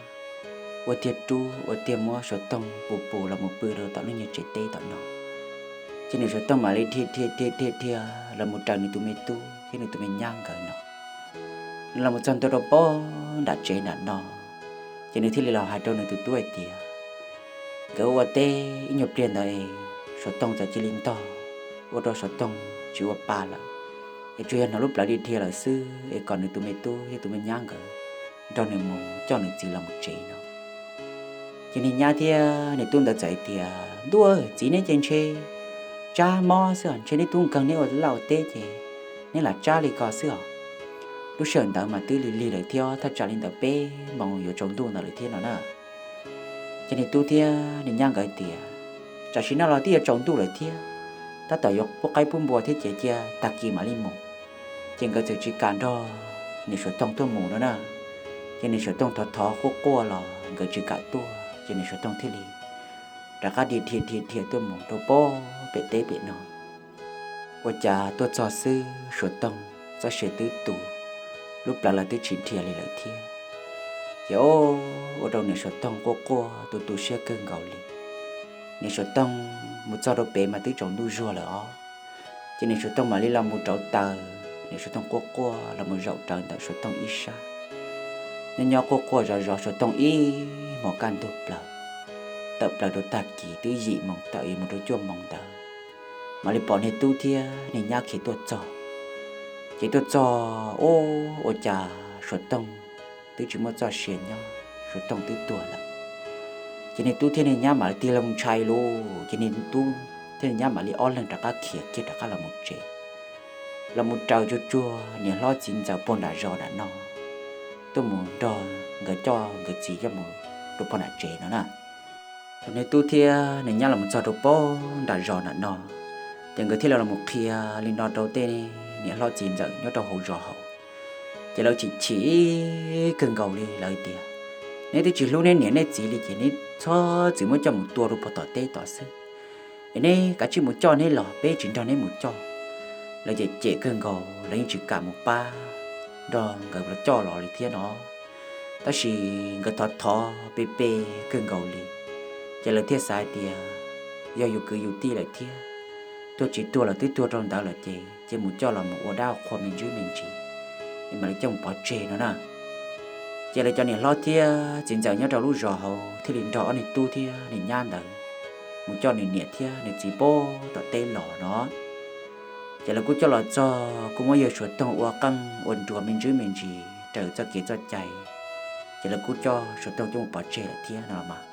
ua tiag rub ua tiag muab Suav Tooj pus pus los mus pw rau tom lub nyuag tsev teb tom no. Ces niam Suav Tooj mam li dhia dhia dhia dhia dhia los mus raws nws tus me tub thiab nws tus me nyab nkawd no. Nws los mus txog ntua rau pem nram tsev nram no, ces nws thiaj li los hais rau nws tus tub hais tias, nkawd ua teb ib nyuag pliag ntawd es Suav Tooj txawm cia li ntog, ua rau Suav Tooj tsis ua pa lawm, es tsuas yog hnov lub plawv dhia dhia lawm xwb, es kom nws tus me tub thiab tus me nyab nkawd nrog nws mus coj nws txiv los mus tsev no. Ces niag nyab thiab niag tub ntawd txawm hais tias, ntuj, txiv, neb ces ntshe tsab mob xwb os, ntshe neb tub nkeeg neb ua laj ua teb ces neb lam tsab li ko xwb os. Lub sij hawm ntawd mas twb lig lig lawm thiab, thaj tsam li ntawd peb moos yuav tsaus ntuj ntawd lawm thiab no na. Ces niag tub thiab niag nyab nkawd tias, tam sim no los twb yuav tsaus ntuj lawm thiab, tab tom yuav pub qaib pub npua thiab ces cia tag kis mam li mus. Ces nkawd txawm tsis kam nrog niam Suav Tooj tuaj mus no na. Ces niam Suav Tooj thov thov quaj quaj los nkawd tsis kam tuaj, ces niam Suav Tooj thiaj li rov qab dhia dhia dhia dhia tuaj mus rau pem teb pem no. Ua cas tuaj txog xwb Suav Tooj txoj sia twb tu, lub plawv los twb tsis dhia li lawm thiab. Ces ua rau niam Suav Tooj quaj quaj tu tu siab kawg nkaus li. Niam Suav Tooj mus txog rau pem mas twb tsaus ntuj zuag lawm os. Ces niam Suav Tooj mam li los mus rauv taws, niam Suav Tooj quaj quaj los mus zaum rawv ntawm Suav Tooj ib sab. Nyob nyob quaj quaj zov zov Suav Tooj ib hmos kaj ntug plaws, tawm plaws rau tag kis twb yim moos tawm yuav mus rau cuaj moos ntawd, mam li pom niag tub thiab niag nyab khiav tuaj txog. Ces tuaj txog, ua cas Suav Tooj twb tsis muaj txoj sia nyob, Suav Tooj twb tuag lawm. Ces niag tub thiab niag nyab mam li tig loo ntshai lug, ces niag tub thiab niag nyab mam li ob leeg rov qab khiav kiag rov qab los mus tsev, los mus raws tsuag tsuag niam hlob txiv ntxawm puag nram zos nram no, tuaj mus nrog nkawd coj nkawd txiv coj mus rau puag nram tsev no na. Thaum niag tub thiab niag nyab los mus txog rau puag nram zos nram no, ces nkawd thiaj li los mus qhia li no rau tej niam hlob txiv ntxawm nyob rau hauv zos hauv. Ces lawv chim chim kawg nkaus li, lawv tias, neb twb tsis hlub neb niam neb txiv li ces neb txhob txwm muab coj mus tua rau puag tom teb tom xwb, es neb kav tsij mus coj neb los, peb tsis nrog neb mus coj. Lawv cem cem kawg nkaus, lawv yeej tsis kam mus pab nrog nkawd los coj los li thiab no. Tab sis nkawd thov thov pe pe kawg nkaus li, ces lawv thiaj xav hais tias yog yus kwv yus tij lawm thiab, tuag tsis tuag los twb tuag rau ntawd lawm ces cia mus coj los mus ua dab ua qhua me ntsis me ntsis, es mam li coj mus pov tseg no na. Ces lawv cov niam hlob thiab txiv ntxawm nyob rau lub zos hauv thiaj li nrog ob niag tub thiab niag nyab ntawd mus coj nws niam thiab nws txiv puag tom teb los no. Ces lawv kuj coj los txog kuj muab yawg Suav Toog ua qeej ua nruas me ntsis me ntsis raws txoj kev txoj cai, ces lawv kuj coj Suav Toog coj mus pov tseg lawm thiab no mas.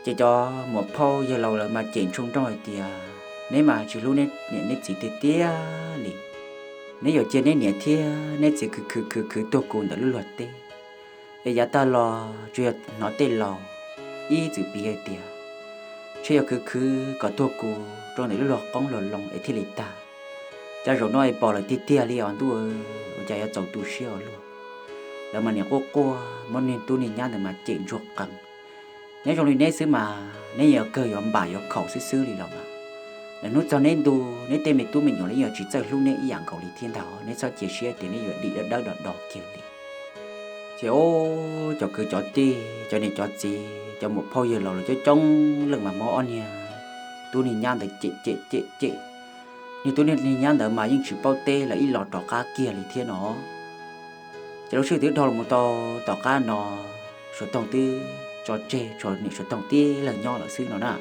Ces cov muam phauj yawg laus lawv mas cem ntshoo nrooj hais tias, neb mas tsis hlub neb niam neb txiv tiag tiag li. Neb yuav cia neb niam thiab neb txiv khwv khwv khwv khwv tuag kus ntawm lub luag teb, es yav tag los tsuas yog hnov tej laus ib txwm piv hais tias, ntshe yog khwv khwv kom tuag kus rau ntawm lub luag qoob luag loo es thiaj li tag. Cas zaum no es pom lawm tiag tiag li os ntuj, ua cas yuav txaus tu siab ua luaj. Lawv mas niam quaj quaj muab niag tub niag nyab ntawd mas cem ntsuag qees. Neb zoo li neb xwb mas neb yuav kawg yuav npam yuav khaum xwb xwb li los mas, lawv hnub txog neb ntu, neb tej me tub me nyuam los yeej yuav tsis txawj hlub neb ib yam nkaus li thiab ntag, neb txhob cia siab tias neb yuav dim dawb dawb do do kiag li. Ces cov kwv cov tij, cov niam cov txiv, cov muam phauj yawg laus los coob coob leej mas muab ob niag tub niag nyab ntawd cem cem cem cem. Niag tub niag nyab ntawd mas yeej tsis paub teb, lawv ib los rov qab kiag li thiab no. Ces lub sij hawm twb dhau los mus tau tom qab no, Suav Toog twb tso tseg tshuav niam Suav Toog tib leeg nyob lawm xwb no na.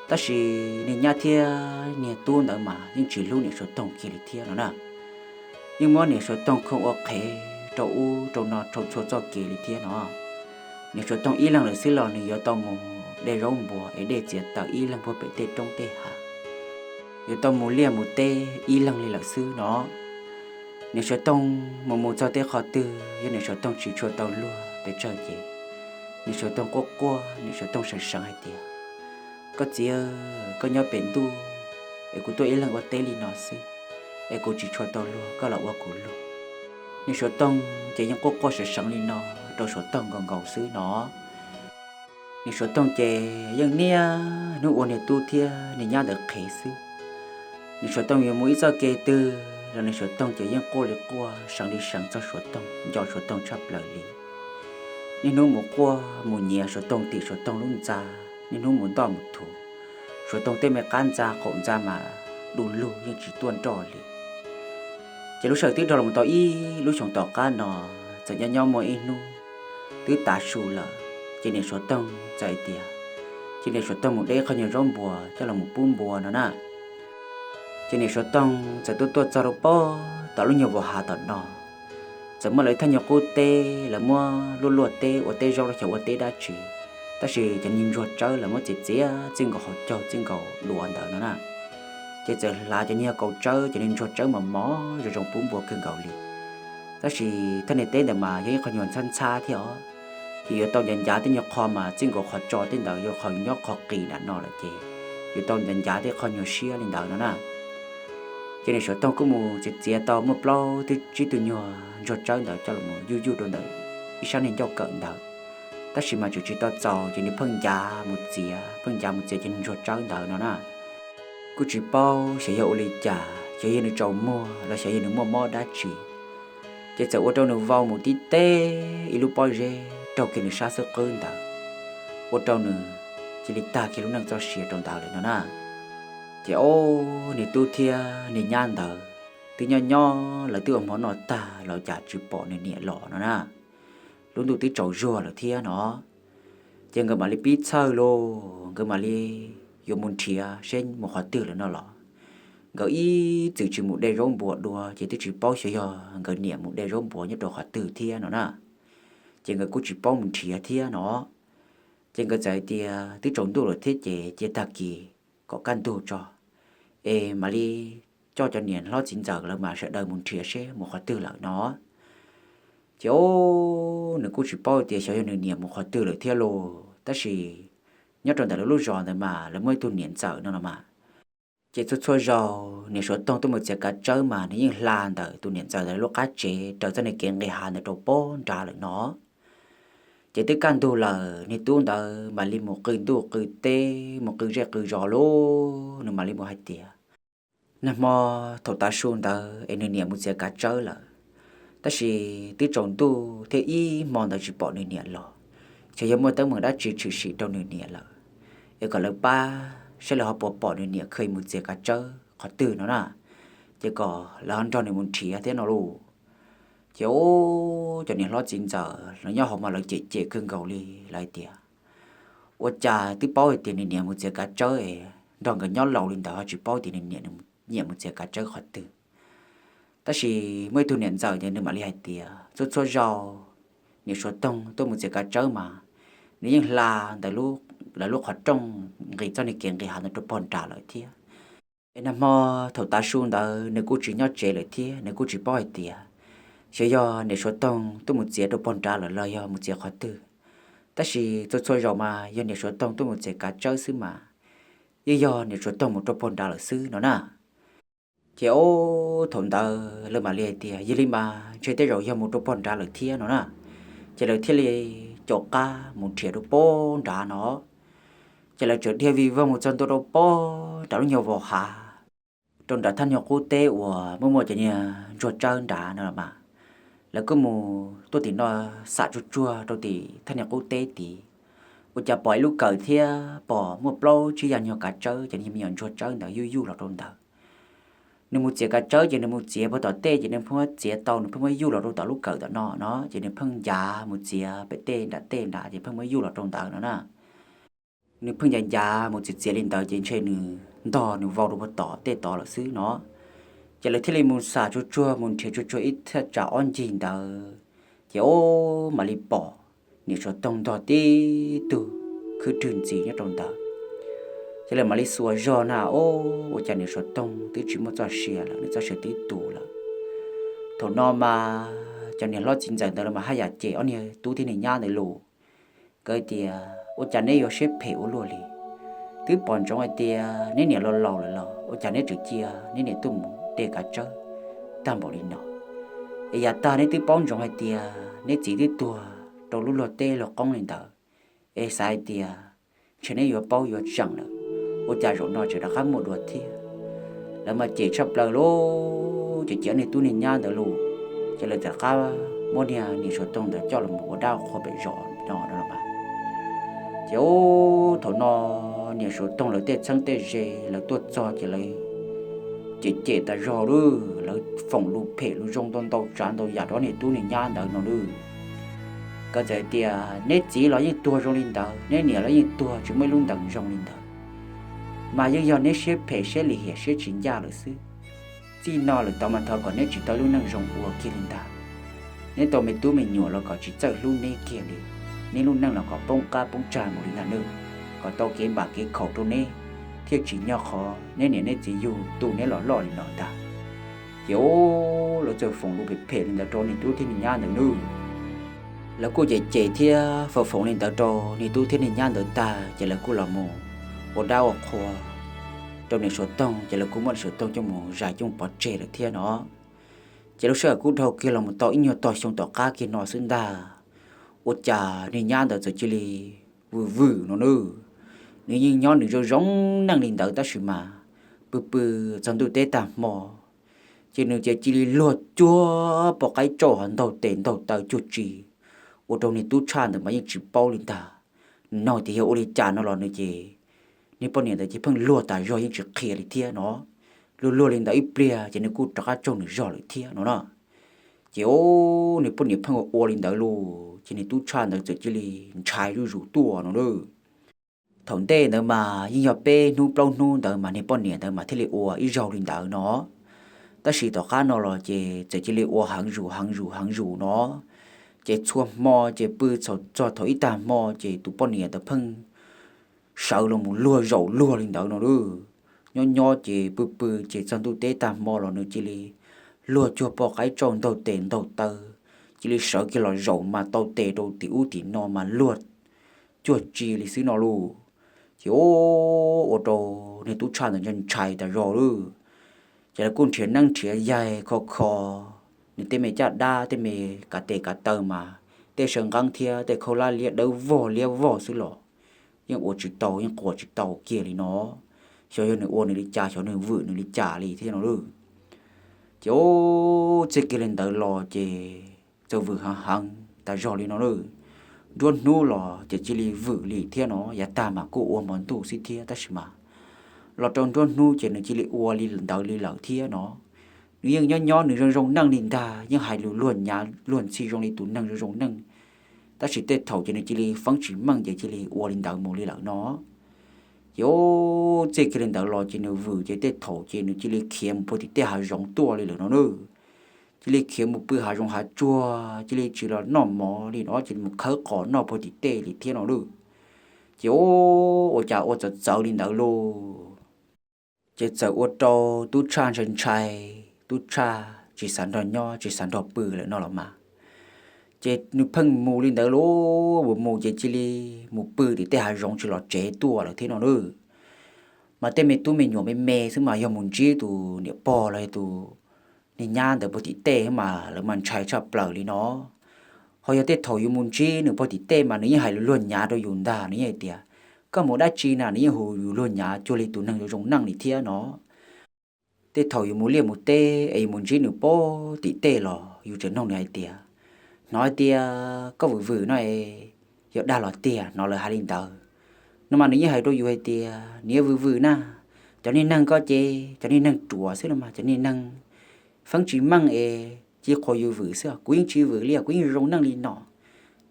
Tab sis niag nyab thiab niag tub ntawd mas yeej tsis hlub niam Suav Toog kiag li thiab no na. Yeej muab niam Suav Toog khoo ua qhev rau ub rau no rau txhua txoj kev li thiab no. Niam Suav Toog ib leeg lawm xwb los nws yuav tau mus de zaub npua es dej txiav taws ib leeg puag pem tej roob tej hav, yuav tau mus liaj mus teb ib leeg li lawm xwb no. Niam Suav Toog mus mus txog tej qhov twg yog niam Suav Toog tsis tshua tau luag pes tsawg ces niam Suav Toog quaj quaj, niam Suav Toog seev seev hais tias, Koj txiv, koj nyob pem ntuj es kuv tuaj ib leeg ua teb li no xwb, es kuv tsis tshua tau luag, koj los ua kuv luag. Niam Suav Toog ces yeej quaj quaj seev seev li no rau Suav Toog nkaus nkaus xwb no. Niam Suav Toog ces yeej niaj hnub ua niag tub thiab niag nyab ntawd qhev xwb. Niam Suav Toog yuav mus ib txoj kev twg los niam Suav Toog ces yeej quaj li quaj seev li seev txog Suav Toog, nco Suav Toog tshaj plaws li. Niaj hnub mus quaj mus nyiav Suav Toog tim Suav Toog lub ntxa, niaj hnub mus ntoj mus thuv, Suav Toog tej me qab ntxa qaum ntxa mas du lug yeej tsis tuaj nroj li. Ces lub sij hawm twb dhau los tau ib lub xyoos tom qab no, txawm nyob nyob muaj ib hnub twb tav su lawm, ces niam Suav Toog txawm hais tias, ces niam Suav Toog mus de qhov nyuag zaub npua coj los mus pub npua no na. Ces niam Suav Toog txawm tuaj tuaj txog rau pem tom lub nyuag vos hav tom no, txawm muaj lawv ib thaj nyuag qub teb, lawv muab luaj luaj teb ua teb zaub los xyov ua teb dab tsi, tab sis cov niag ntsuag tsawb lawv muab txiav txiav txij nkaus hauv caug txij nkaus duav ntawd no na. Ces txawm hlav cov niag kaus tsawb, cov niag ntsuag tsawb mos mos zoo zoo pub npua kawg nkaus li. Tab sis thaj niag teb ntawd mas yog ib qho nyuag ntxhab ntxhab thiab os, ces yuav tau ncav ncav tej nyuag qho mas txij nkaus qhov tso tej ntawd yuav qhov nyob qhov qis nram no lawm ces yuav tau ncav ncav tej qho nyuag siab li ntawd no na. Ces niam Suav Toog kuj mus txiav txiav tau muaj plaub twb tsib tug nyuag ntsuag tsawb ntawd coj los yuj yuj rau ntawm ib sab niag ncauj kawm ntawd. Tab sis mas tseem tsis tau txaus ces nws pheej ncav mus txiav, pheej ncav mus txiav cov niag ntsuag tsawb ntawd no na. Kuj tsis paub xyov yog ua li cas, xyov yog nws tsaus muag los xyov yog nws muaj mob dab tsi, ces txawm ua rau nws vau mus tib teb ib lub pob zeb raug kiag nws sab xub qwb ntawd, ua rau nws cia li tag kiag lub neej txoj sia rau ntawd lawm no na. Ces ob niag tub thiab niag nyab ntawd twb nyob nyob lawv twb ua hmo noj tag los cas tsis pom nws niam los no na. Lub ntuj twb tsaus zuag lawm thiab no, ces nkawd mam li pib txhawj lauj, nkawd mam li yuav mus nrhiav seb mus qhov twg lawm no los. Nkawd ib txwm tsis mus de zaub npua dua ces twb tsis paub xyov yog nkawd niam mus de zaub npua nyob rau qhov twg thiab no na. Ces nkawd kuj tsis paub mus nrhiav thiab no. Ces nkawd txawm hais tias twb tsaus ntuj lawm thiab ces cia tag kis kom kaj ntug tso, es mam li coj cov niam hlob txiv ntxawm lawv mas sawv daws mus nrhiav seb mus qhov twg lawm no. Ces ob nws kuj tsis paub tias xyov yog nws niam mus qhov twg lawm thiab lauj, tab sis nyob rau ntawm lawv lub zos ntawd mas lawv muaj ib tug niam ntxawm no los mas. Ces txhua txhua zaus niam Suav Toog tuaj mus txiav kav tsawb mas nws yeej hla ntawm tus niam ntxawm ntawd lub qab tsev raws txoj niag kev nqis hav ntawd rau pem nrad lawm no. Ces twb kaj ntug lawm, niag tub ntawd mam li mus qw ntuj qw teb, mus qw zej qw zos lauj, nws mam li mus hais tias, nag hmo thaum tav su ntawd es nws niam mus txiav kav tsawb lawm, tab sis twb tsaus ntuj thiab ib hmo ntawd tsis pom nws niam los, xyov yog muaj teeb meem dab tsi tshwm sim rau nws niam lawm, es kom lawv pab saib lawv ho puas pom nws niam kha mus txiav kav tsawb qhov twg no na, ces kom lawv ho nrog nws mus nrhiav thiab no lauj. Ces ub, cov niam hlob txiv ntxawm lawv nyob hauv mas lawv cem cem kawg nkaus li, lawv hais tias, ua cas twb paub hais tias nws niam mus txiav kav tsawb es nrog nkawd nyob laus li ntawd ho tsis paub tias nws niam mus txiav kav tsawb qhov twg. Tab sis muaj ib tug niam ntxawm ces nws mam li hais tias txhua txhua zaus niam Suav Toog tuaj mus txiav kav tsawb mas nws yeej hla ntawm lawv lub qhov rooj nqis txoj niag kev nqis hav ntawd rau pem nrad lawm thiab. Es nag hmo thaum tav su ntawd nws kuj tsis nyob tsev lawm thiab nws kuj tsis paub hais tias xyov yog niam Suav Toog tuaj mus txiav rau pem nrad lawm los yog mus txiav qhov twg. Tab sis txhua txhua zaus mas yog niam Suav Toog tuaj mus txiav kav tsawb xwb mas yeej yog niam Suav Toog mus rau pem nrad lawm xwb no na. Ces ub, thaum ntawd lawv mam li hais tias yog li mas ntshe tej zaum yog mus rau pem nrad lawm thiab no na. Ces lawv thiaj li caum qab mus nrhiav rau pem nrad no. Ces lawv txawm dhia vij voog mus txog ntua rau pem nrad lub nyuag vos hav, rau nram thaj nyuag qub teb uas muaj muaj cov niag ntsuag tsawb nrad no los mas. Lawv kuj mus tuaj tim no xam tsuag tsuag rau tim thaj niag qub teb tid, ua cas pom ib lub kawm thiab pom muaj plaub tsib yag nyuag kav tsawb, cov niag me nyuam ntsuag tsawb ntawd yuj yuj los rau ntawd. nws mus txiav kav tsawb ces nws mus txiav puag tom tej ces nws pheej muab txiav tau, nws pheej muab yuj los rau tom lub kawm tom no no ces nws pheej ncav mus txiav pem tej nram tej nrad ces pheej muab yuj los rau ntawd no na. Nws pheej ncav ncav mus txiav txiav li ntawd ces ntshe nws ntog nws vau rau puag tom tej tod lawm xwb no. Ces lawv thiaj li mus xam tsuag tsuag mus nrhiav tsuag tsuag ib thaj tsam ob ncig ntawd, ces ub, mam li pom niam Suav Toog ntog tib tug khwb rwg ntxiv nyob rau ntawd. Ces lawv mam li xuas zog na, ub, ua cas niam Suav Toog twb tsis muaj txoj sia lawm, nws txoj sia twb tu lawm. Thaum no mas cov niam hlob txiv ntxawm ntawd los mas haj yam cem ob niag tub thiab niag nyab ntawd lus, nkawd tias, ua cas neb yuav siab phem ua luaj li? Twb pom ntsoov hais tias neb niam laus laus lawm los ua cas neb tseem cia neb niam tuaj mus de kav tsawb tag npaum li no? Es yav tag neb twb paub ntsoov hais tias neb txiv twb tuag rau lub luag teb luag qoob li ntawd, es xav hais tias ntshe neb yuav paub yuav tseem lawm, ua cas zaum no tseem rov qab muaj dua thiab? Lawv mas cem tshaj plaws lub, ces cem ob niag tub niag nyab ntawd lus, ces lawv rov qab muab niag niam Suav Toog ntawd coj los ua dab qhua pem zos no no los mas. Ces ub, thaum no niam Suav Toog lawv tej txheeb tej ze lawv tuaj txog ces lawv cem cem tas zog lub, lawv foom lus phem lus zoo ntau ntau tsav ntau yam rau ob niag tub niag nyab ntawd no lub. Nkawd txawm hais tias neb txiv los yeej tuag zoo li ntawd, neb niam los yeej tuag tsis muaj ib lub ntees zoo li ntawd, mas yeej yog neb siab phem siab lim hiam siab tsis ncaj lawm xwb. Txij no lawm tod mas thov kom neb tsis tau ib lub neej zoo ua kiag li ntag. Neb tau me tub me nyuam los kom tsis txawj hlub neb kiag li, neb lub neej los kom poob qab poob tsag mus li ntag nawb, kom tau kev npam kev khaum rau neb, thiaj tsis nyog qhov neb niam neb txiv yug tu neb los loj li no ntag. Ces ub, lawv txawm foom lus phem phem li ntawd rau niag tub thiab niag nyab ntawd nawb. Lawv kuj cem cem thiab foom foom li ntawd rau niag tub thiab niag nyab ntawd tag ces lawv kuj los mus ua dab ua qhua rau niam Suav Toog, ces lawv kuj muab niam Suav Toog coj mus zais coj mus pov tseg lawm thiab no. Ces lub sij hawm kuj dhau kiag los mus tau ib nyuag tog xyoo tom qab kiag no xwb ntag, ua cas niag nyab ntawd txawm cia li vwm vwm no nawb. Nws yeej nyob nws zoo zoo neej li ntawd tab sis mas pw pw txog ntuj teb tag hmo ces nws cia li luag cuag poj qaib tsauj ho ntaug tes ntaug taw cuag tsi, ua rau niag tub tshaj ntawd mas yeej tsis paub li ntag. Nws nug tias yog ua li cas no los nws ces niag poj niam ntawd ces pheej luag tas zog yeej tsis qhia li thiab no. Luag luag li ntawd ib pliag ces nws kuj rov qab tsaug nws zog lawm thiab no na. Ces ub, niag poj niam pheej ua ua li ntawd lus ces niag tub tshaj ntawd txawm cia li ntshai zuj zus tuaj no na. Thaum ntej ntawd mas yeej yog peb hnub plaub hnub ntawd mas niag poj niam ntawd mas thiaj li ua ib zaug li ntawd no. Tab sis tom qab no los ces txawm cia li ua heev zus heev zus heev zus no. Ces txhua hmo ces pw txog thaum ib tag hmo ces tus poj niam ntawd pheej sawv los mus luag zaum luag li ntawd no lub. Nyob nyob ces pw pw ces txog ntuj teb tag hmo los nws cia li luag cuag poj qaib tsauj ntaug tes ntaug taw, cia li sawv kiag los zaum mas tau tes rau tim ub tim no mas luag cuag tsi li xwb no lus. Ces ub, ua rau niag tub tshaj ntawd ntshai ntshai tas zog lub. Ces lawv kuj nrhiav neeb nrhiav yaig kho kho nws tej me caj dab tej me kav tes kav taw mas tej saw nqeeb thiab tej khaub hlab liab dawb vog liab vog xwb los yeej ua tsis tau yeej quas tsis tau kiag li no. Xyov yog nws ua nws li cas xyov nws vwm nws li cas li thiab no lub. Ces ub, txij kiag li ntawd los ces txawm vwm heev heev tas zog li no lub. Nruab hnub los ces cia li vwm li thiab no, yav tag mas kuj ua hmo ntuj xwb thiab tab sis mas los rau nruab hnub ces nws cia li ua li ntawd li lawm thiab no. Nws yeej nyob nyob nws zoo zoo neej li ntag, yeej hais lus luag nyav luag ntxhi zoo li tus neeg zoo zoo neej, tab sis tej thaum ces nws cia li feeb tsis meej ces cia li ua li ntawd mus li lawm no. Ces ub, txij kiag li ntawd los ces nws vwm ces tej thaum ces nws cia li khiav mus puag tim tej hav zoov tuaj li lawm no lub. Cia li khiav mus pw hav zoov hav tsuag, cia li tsis los noj mov li no, cia li mus khawb qos noj puag tim tej li thiab no lub. Ces ub, ua cas ua txawv txawv li ntawd lub. Ces txawm ua rau tub tshaj ntshai ntshai, tub tshaj tsis xav nrog nyob tsis xav nrog pw lawm no los mas. Ces nws pheej mus li ntawd lub, mus mus ces cia li mus pw tim tej hav zoov tsis los tsev tuaj lawm thiab no lub. Mas tej me tub me nyuam me me xwb mas yog mus ntsib tus niam pog los yog tus niag nyab ntawd puag tim tej mas lawv mas ntshai tshaj plaws li no. Ho yog tej thaum yus mus ntsib nws puag tim tej mas nws yeej hais lus luag nyav rau yus ntag, nws yeej hais tias, koj mus dab tsi na, nws yeej hu yus luag nyav cuag li tus neeg zoo zoo neej li thiab no. Tej thaum yus mus liaj mus teb es yus mus ntsib nws puag tim tej los yus tseem nug nws hais tias, hnov hais tias koj vwm vwm no es yog dag los tiag, hnov lawv hais li ntawd no mas nws yeej hais rau yus hais tias nws yuav vwm vwm na, Cov niag neeg ko ces cov niag neeg ruam xwb no mas, cov niag neeg feeb tsis meej es cia qhuas yus vwm xwb, kuv yeej tsis vwm li, kuv yeej zoo neej li no.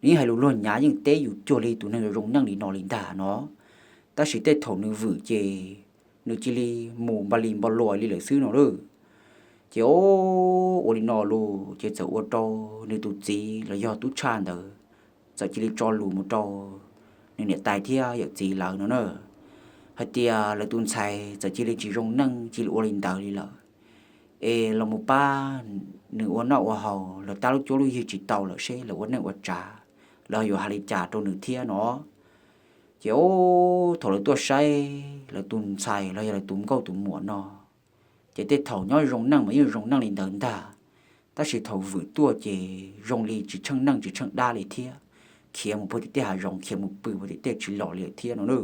Nws yeej hais lus luag nyav, yeej teb yus cuag li tus neeg zoo neej li no li ntag no. Tab sis tej thaum nws vwm ces nws cia li mus npa li npa luas li lawm xwb no lauj. Ces o, ua li no lus ces txawm ua rau nws tus txiv los yog tub tshaj ntawd txawm cia li tso lus mus rau nws niam tais thiab yawm txiv lawv no na, hais tias lawv tus ntxhais txawm cia li tsis zoo neej, cia li ua li ntawd li lawm, es los mus pab nws ua noj ua haus, lawv tab lub cuab lub yig tsis tau lawm seb lawv ua neej ua tsav, lawv yuav hais li cas rau nws thiab no. Ces o, thaum lawv tuaj saib lawv tus ntxhais los yog lawv tus nkauj tus muam no, ces tej thaum nyob zoo neej mas yeej zoo neej li ntawd ntag, tab sis thaum vwm tuaj ces zoo li tsis tsheej neej tsis tsheej dab li thiab, khiav mus puag tim tej hav zoov, khiav mus pw puag tim tej tsis los li lawm thiab no na.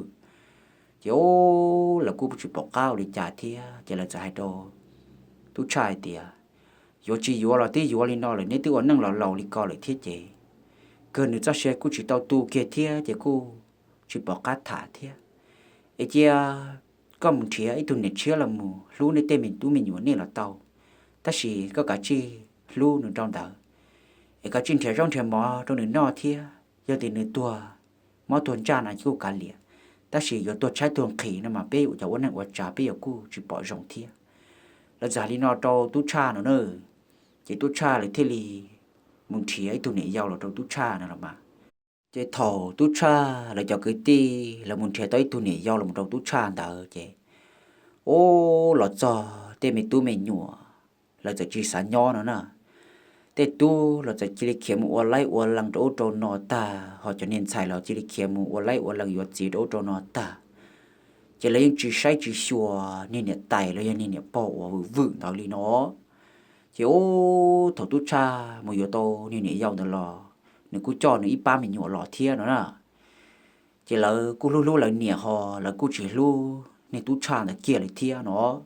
Ces o, lawv kuj tsis pom qab ua li cas thiab, ces lawv txawm hais rau tub tshaj hais tias, yuav tsis yuav los twb yuav li no lawm, neb twb ua neej los laus li ko lawm thiab ces kawg nws txoj sia kuj tsis tau tu kiag thiab ces kuj tsis pom qab tham thiab. Es cia koj mus nrhiav ib tug niam tshiab los mus hlub nej tej me tub me nyuam nej los tau, tab sis koj kav tsij hlub nws rau ntawd, es kav tsij nrhiav zaub nrhiav mov rau nws noj thiab. Yog tias nws tuag mob tuag ntsaj no ces kuj kav liam, tab sis yuav tuag tshaib tuag nqhis no mas peb cov ua neej ua tsav peb yuav kuj tsis pom zoo thiab. Lawv txawm hais li no rau tub tshaj no na, ces tub tshaj lawv thiaj li mus nrhiav ib tug niam yau los rau tub tshaj no los mas. Ces thaum tub tshaj lawv cov kwv tij lawv mus nrhiav tau ib tug niam yau los rau tub tshaj ntawd ces, o, los txog tej me tub me nyuam lawv txawm tsis xav nyob no na. Tej tub los txawm cia li khiav mus ua laib ua lees rau ub rau no tag, ho cov niag ntxhais los cia li khiav mus ua laib ua lees yuav txiv rau ub rau no tag. Ces lawv yeej tsis saib tsis xyuas niag niam tais los yog niag niam pog uas vwm vwm ntawd li no. Ces ub, thaum tub tshaj mus yuav tau niag niam yau ntawd los nws kuj coj nws ib pab me nyuam los thiab no na. Ces lawv kuj hlub hlub lawv niam ho lawv kuj tsis hlub niag tub tshaj ntawd kiag li thiab no.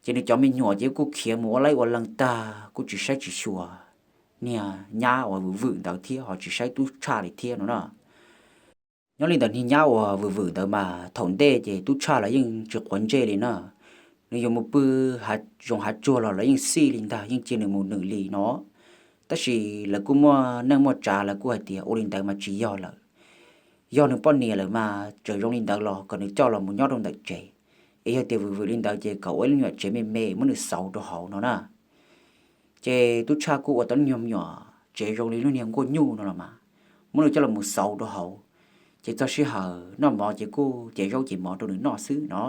Ces nws cov me nyuam ces kuj khiav mus ua laib ua lees tag kuj tsis saib tsis xyuas niag nyab uas vwm vwm ntawd thiab ho tsis saib tub tshaj li thiab no na. Nyob li ntawd niag nyab uas vwm vwm ntawd mas thaum ntej ces tub tshaj los yeej tsis quav ntsej li na. Nws yuav mus pw hav zoov hav tsuag los lawv yeej xij li ntag, yeej cia nws mus nws li no. Tab sis lawv kuj muaj neej muaj tsav, lawv kuj hais tias ua li ntawd mas tsis yog lawm. Yog nws poj niam lawm mas txawm zoo li ntawd los kom nws coj los mus nyob rau ntawm tsev, es yog tias vwm vwm li ntawd ces kom ua ib lub nyuam tsev me me muab nws xauv rau hauv no na. Ces tub tshaj kuj ua tau lub nyuag me nyuam tsev zoo li lub niag nkuaj nyuj no los mas, muab nws coj los mus xauv rau hauv, ces txog sij hawm noj mov ces kuj cev zaub cev mov rau nws noj xwb no.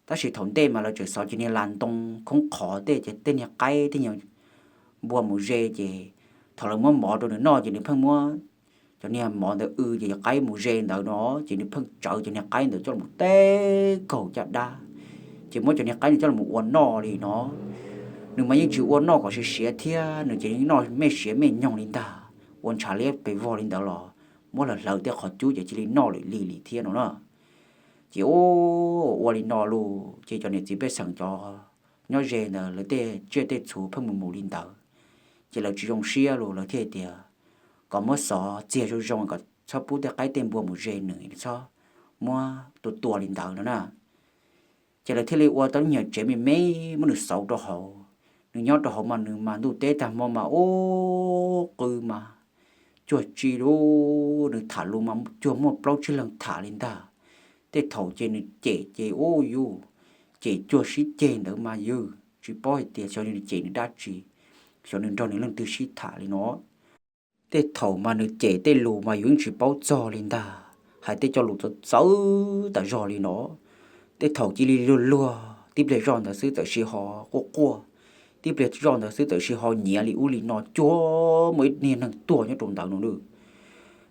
Tab sis thaum ntej mas lawv tseem xov cov niag las ntoo khoob qhov tej, ces tej niag qaib tej niag npua mus ze, ces thaum lawv muab mov rau nws noj ces nws pheej muab cov niag mov ntawd w ces cov qaib mus ze ntawd no, ces nws pheej tsawv cov niag qaib ntawd coj los teb kaug caj dab, ces muab cov niag qaib ntawd coj los ua noj li no. Nws mas yeej tsis ua noj kom siav siav thiab, nws ces noj mej siav mej nyoog li ntag, ua ntshav liab pes vog li ntawd los muab hlawv hlawv tej qhov cub ces cia li noj lawm li li thiab no na. Ces ua ua li no los ces cov niam txiv pej xeem cov nyob ze ntawd lawv tej tsiaj tej txhu pheej mus mus li ntawd, ces lawv tsis zoo siab los lawv thiaj tias kom muab xov txiag zoo zoo kom txhob pub tej qaib tej npua mus ze nws, txhob muab tua tua li ntawd no na. Ces lawv thiaj li ua tau lub nyuag tsev me me muab nws xauv rau hauv. Nws nyob rau hauv mas nws mas ntuj teb tag hmo mas ub qw mas cuag tsi lub, nws tham lus mas cuag muaj plaub tsib leeg tham li ntag. Tej thaum ces nws cem ces ub yus cem cuag sib ceg ntawd mas yus tsis paub hais tias xyov nws cem nws dab tsi, xyov nws nrog nws leej twg sib tham li no. Tej thaum mas nws cem tej lus mas yus yeej tsis paub txog li ntag, hais tej cov lus txawv txawv tas zog li no. Tej thaum cia li luag luag, tib pliag zoj ntawd xwb txawm sij ho quaj quaj, tib pliag zoj ntawd xwb txawm sij ho nyiav li ub li no cuag muaj ib niag neeg tuag nyob rau ntawd no na.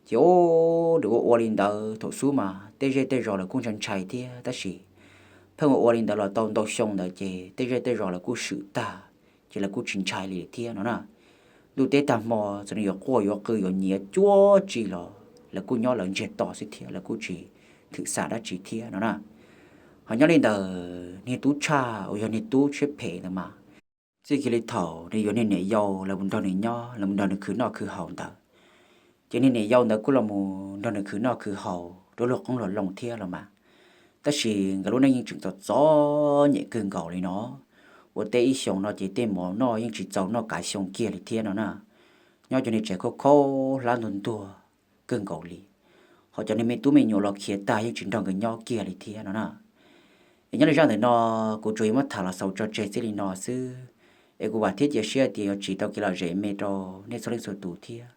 Ces ub, nws ua ua li ntawd thaum xub mas tej zej tej zos lawv kuj ntshai ntshai thiab, tab sis pheej ua ua li ntawd los tau ntau xyoo ntawd ces tej zej tej zos lawv kuj swm tag, ces lawv kuj tsis ntshai li thiab no na. Ntuj teb tag hmo txawm nws yuav quaj yuav qw yuav nyiav cuag tsi los lawv kuj nyob lawv ntsiag to xwb thiab, lawv kuj tsis thwm xam dab tsi thiab no na. Ho nyob li ntawd niag tub tshaj uas yog niag tub siab phem ntawd mas, txij kiag li thaum nws yuav niag niam yau los mus nrog nws nyob los mus nrog nws khwv noj khwv haus ntawd, ces niag niam yau ntawd kuj los mus nrog nws khwv noj khwv haus rau luag qoob luag loo thiab los mas. Tab sis nkawd lub neej yeej tseem txom txom nyem kawg nkaus li no. Ua teb ib xyoos no ces tej mov noj yeej tsis txaus noj kav xyoo kiag li thiab no na. Nyob cov niag tsev khaub khaub hlab ntuag ntuag kawg nkaus li. Ho cov niag me tub me nyuam los khiav tag yeej tsis nrog nkawd nyob kiag li thiab no na. Es nyob li zaj ntawm no kuv tsuas yuav muab tham los xaus tso tseg txij li no xwb. Es kuv vam thiab cia siab tias yuav tsim tau kev lom zem me rau nej txhua leej txhua tus thiab.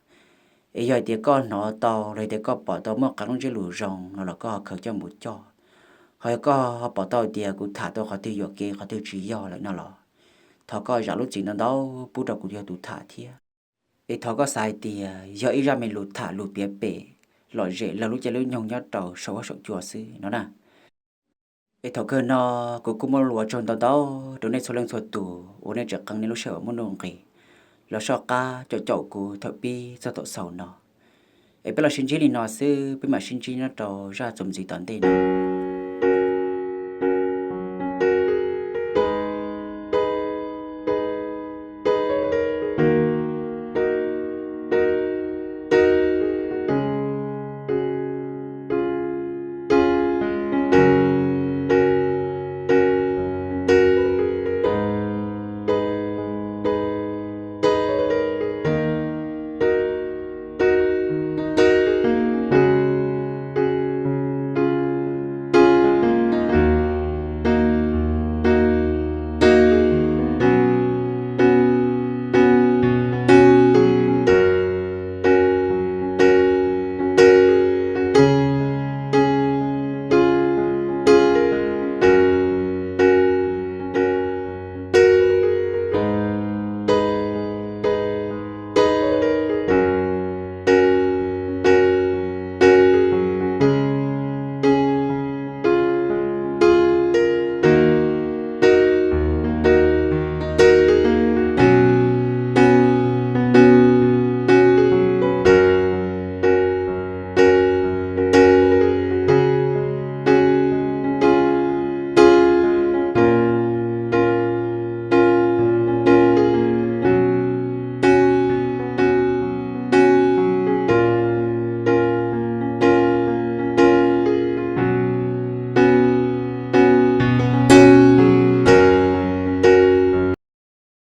Es yog hais tias koj hnov tau los tias koj pom tau muaj qee lub ntsiab lus zoo no los koj ho khaws coj mus coj. Ho yog koj ho pom tau tias kuv tham tau qhov twg yuam kev qhov twg tsis yog lawm no los thov koj zam lub txim ntau ntau pub rau kuv yog tus tham thiab. Es thov koj xav hais tias yog ib zaj me lus tham lus piav pem lom zem laug lub caij lub nyoog nyob rau saum huab saum cua xwb no na. Es thaum kawg no kuv kuj muaj lus ua tsaug ntau ntau rau nej txhua leej txhua tus uas nej tseem qee nej lub sij hawm muaj nuj nqis los soj qab caum caum kuv thaum pib txog thaum xaus no. Es peb los sib ntsib li no xwb, peb mam sib ntsib nyob rau zaj txuas ntxiv tom ntej no.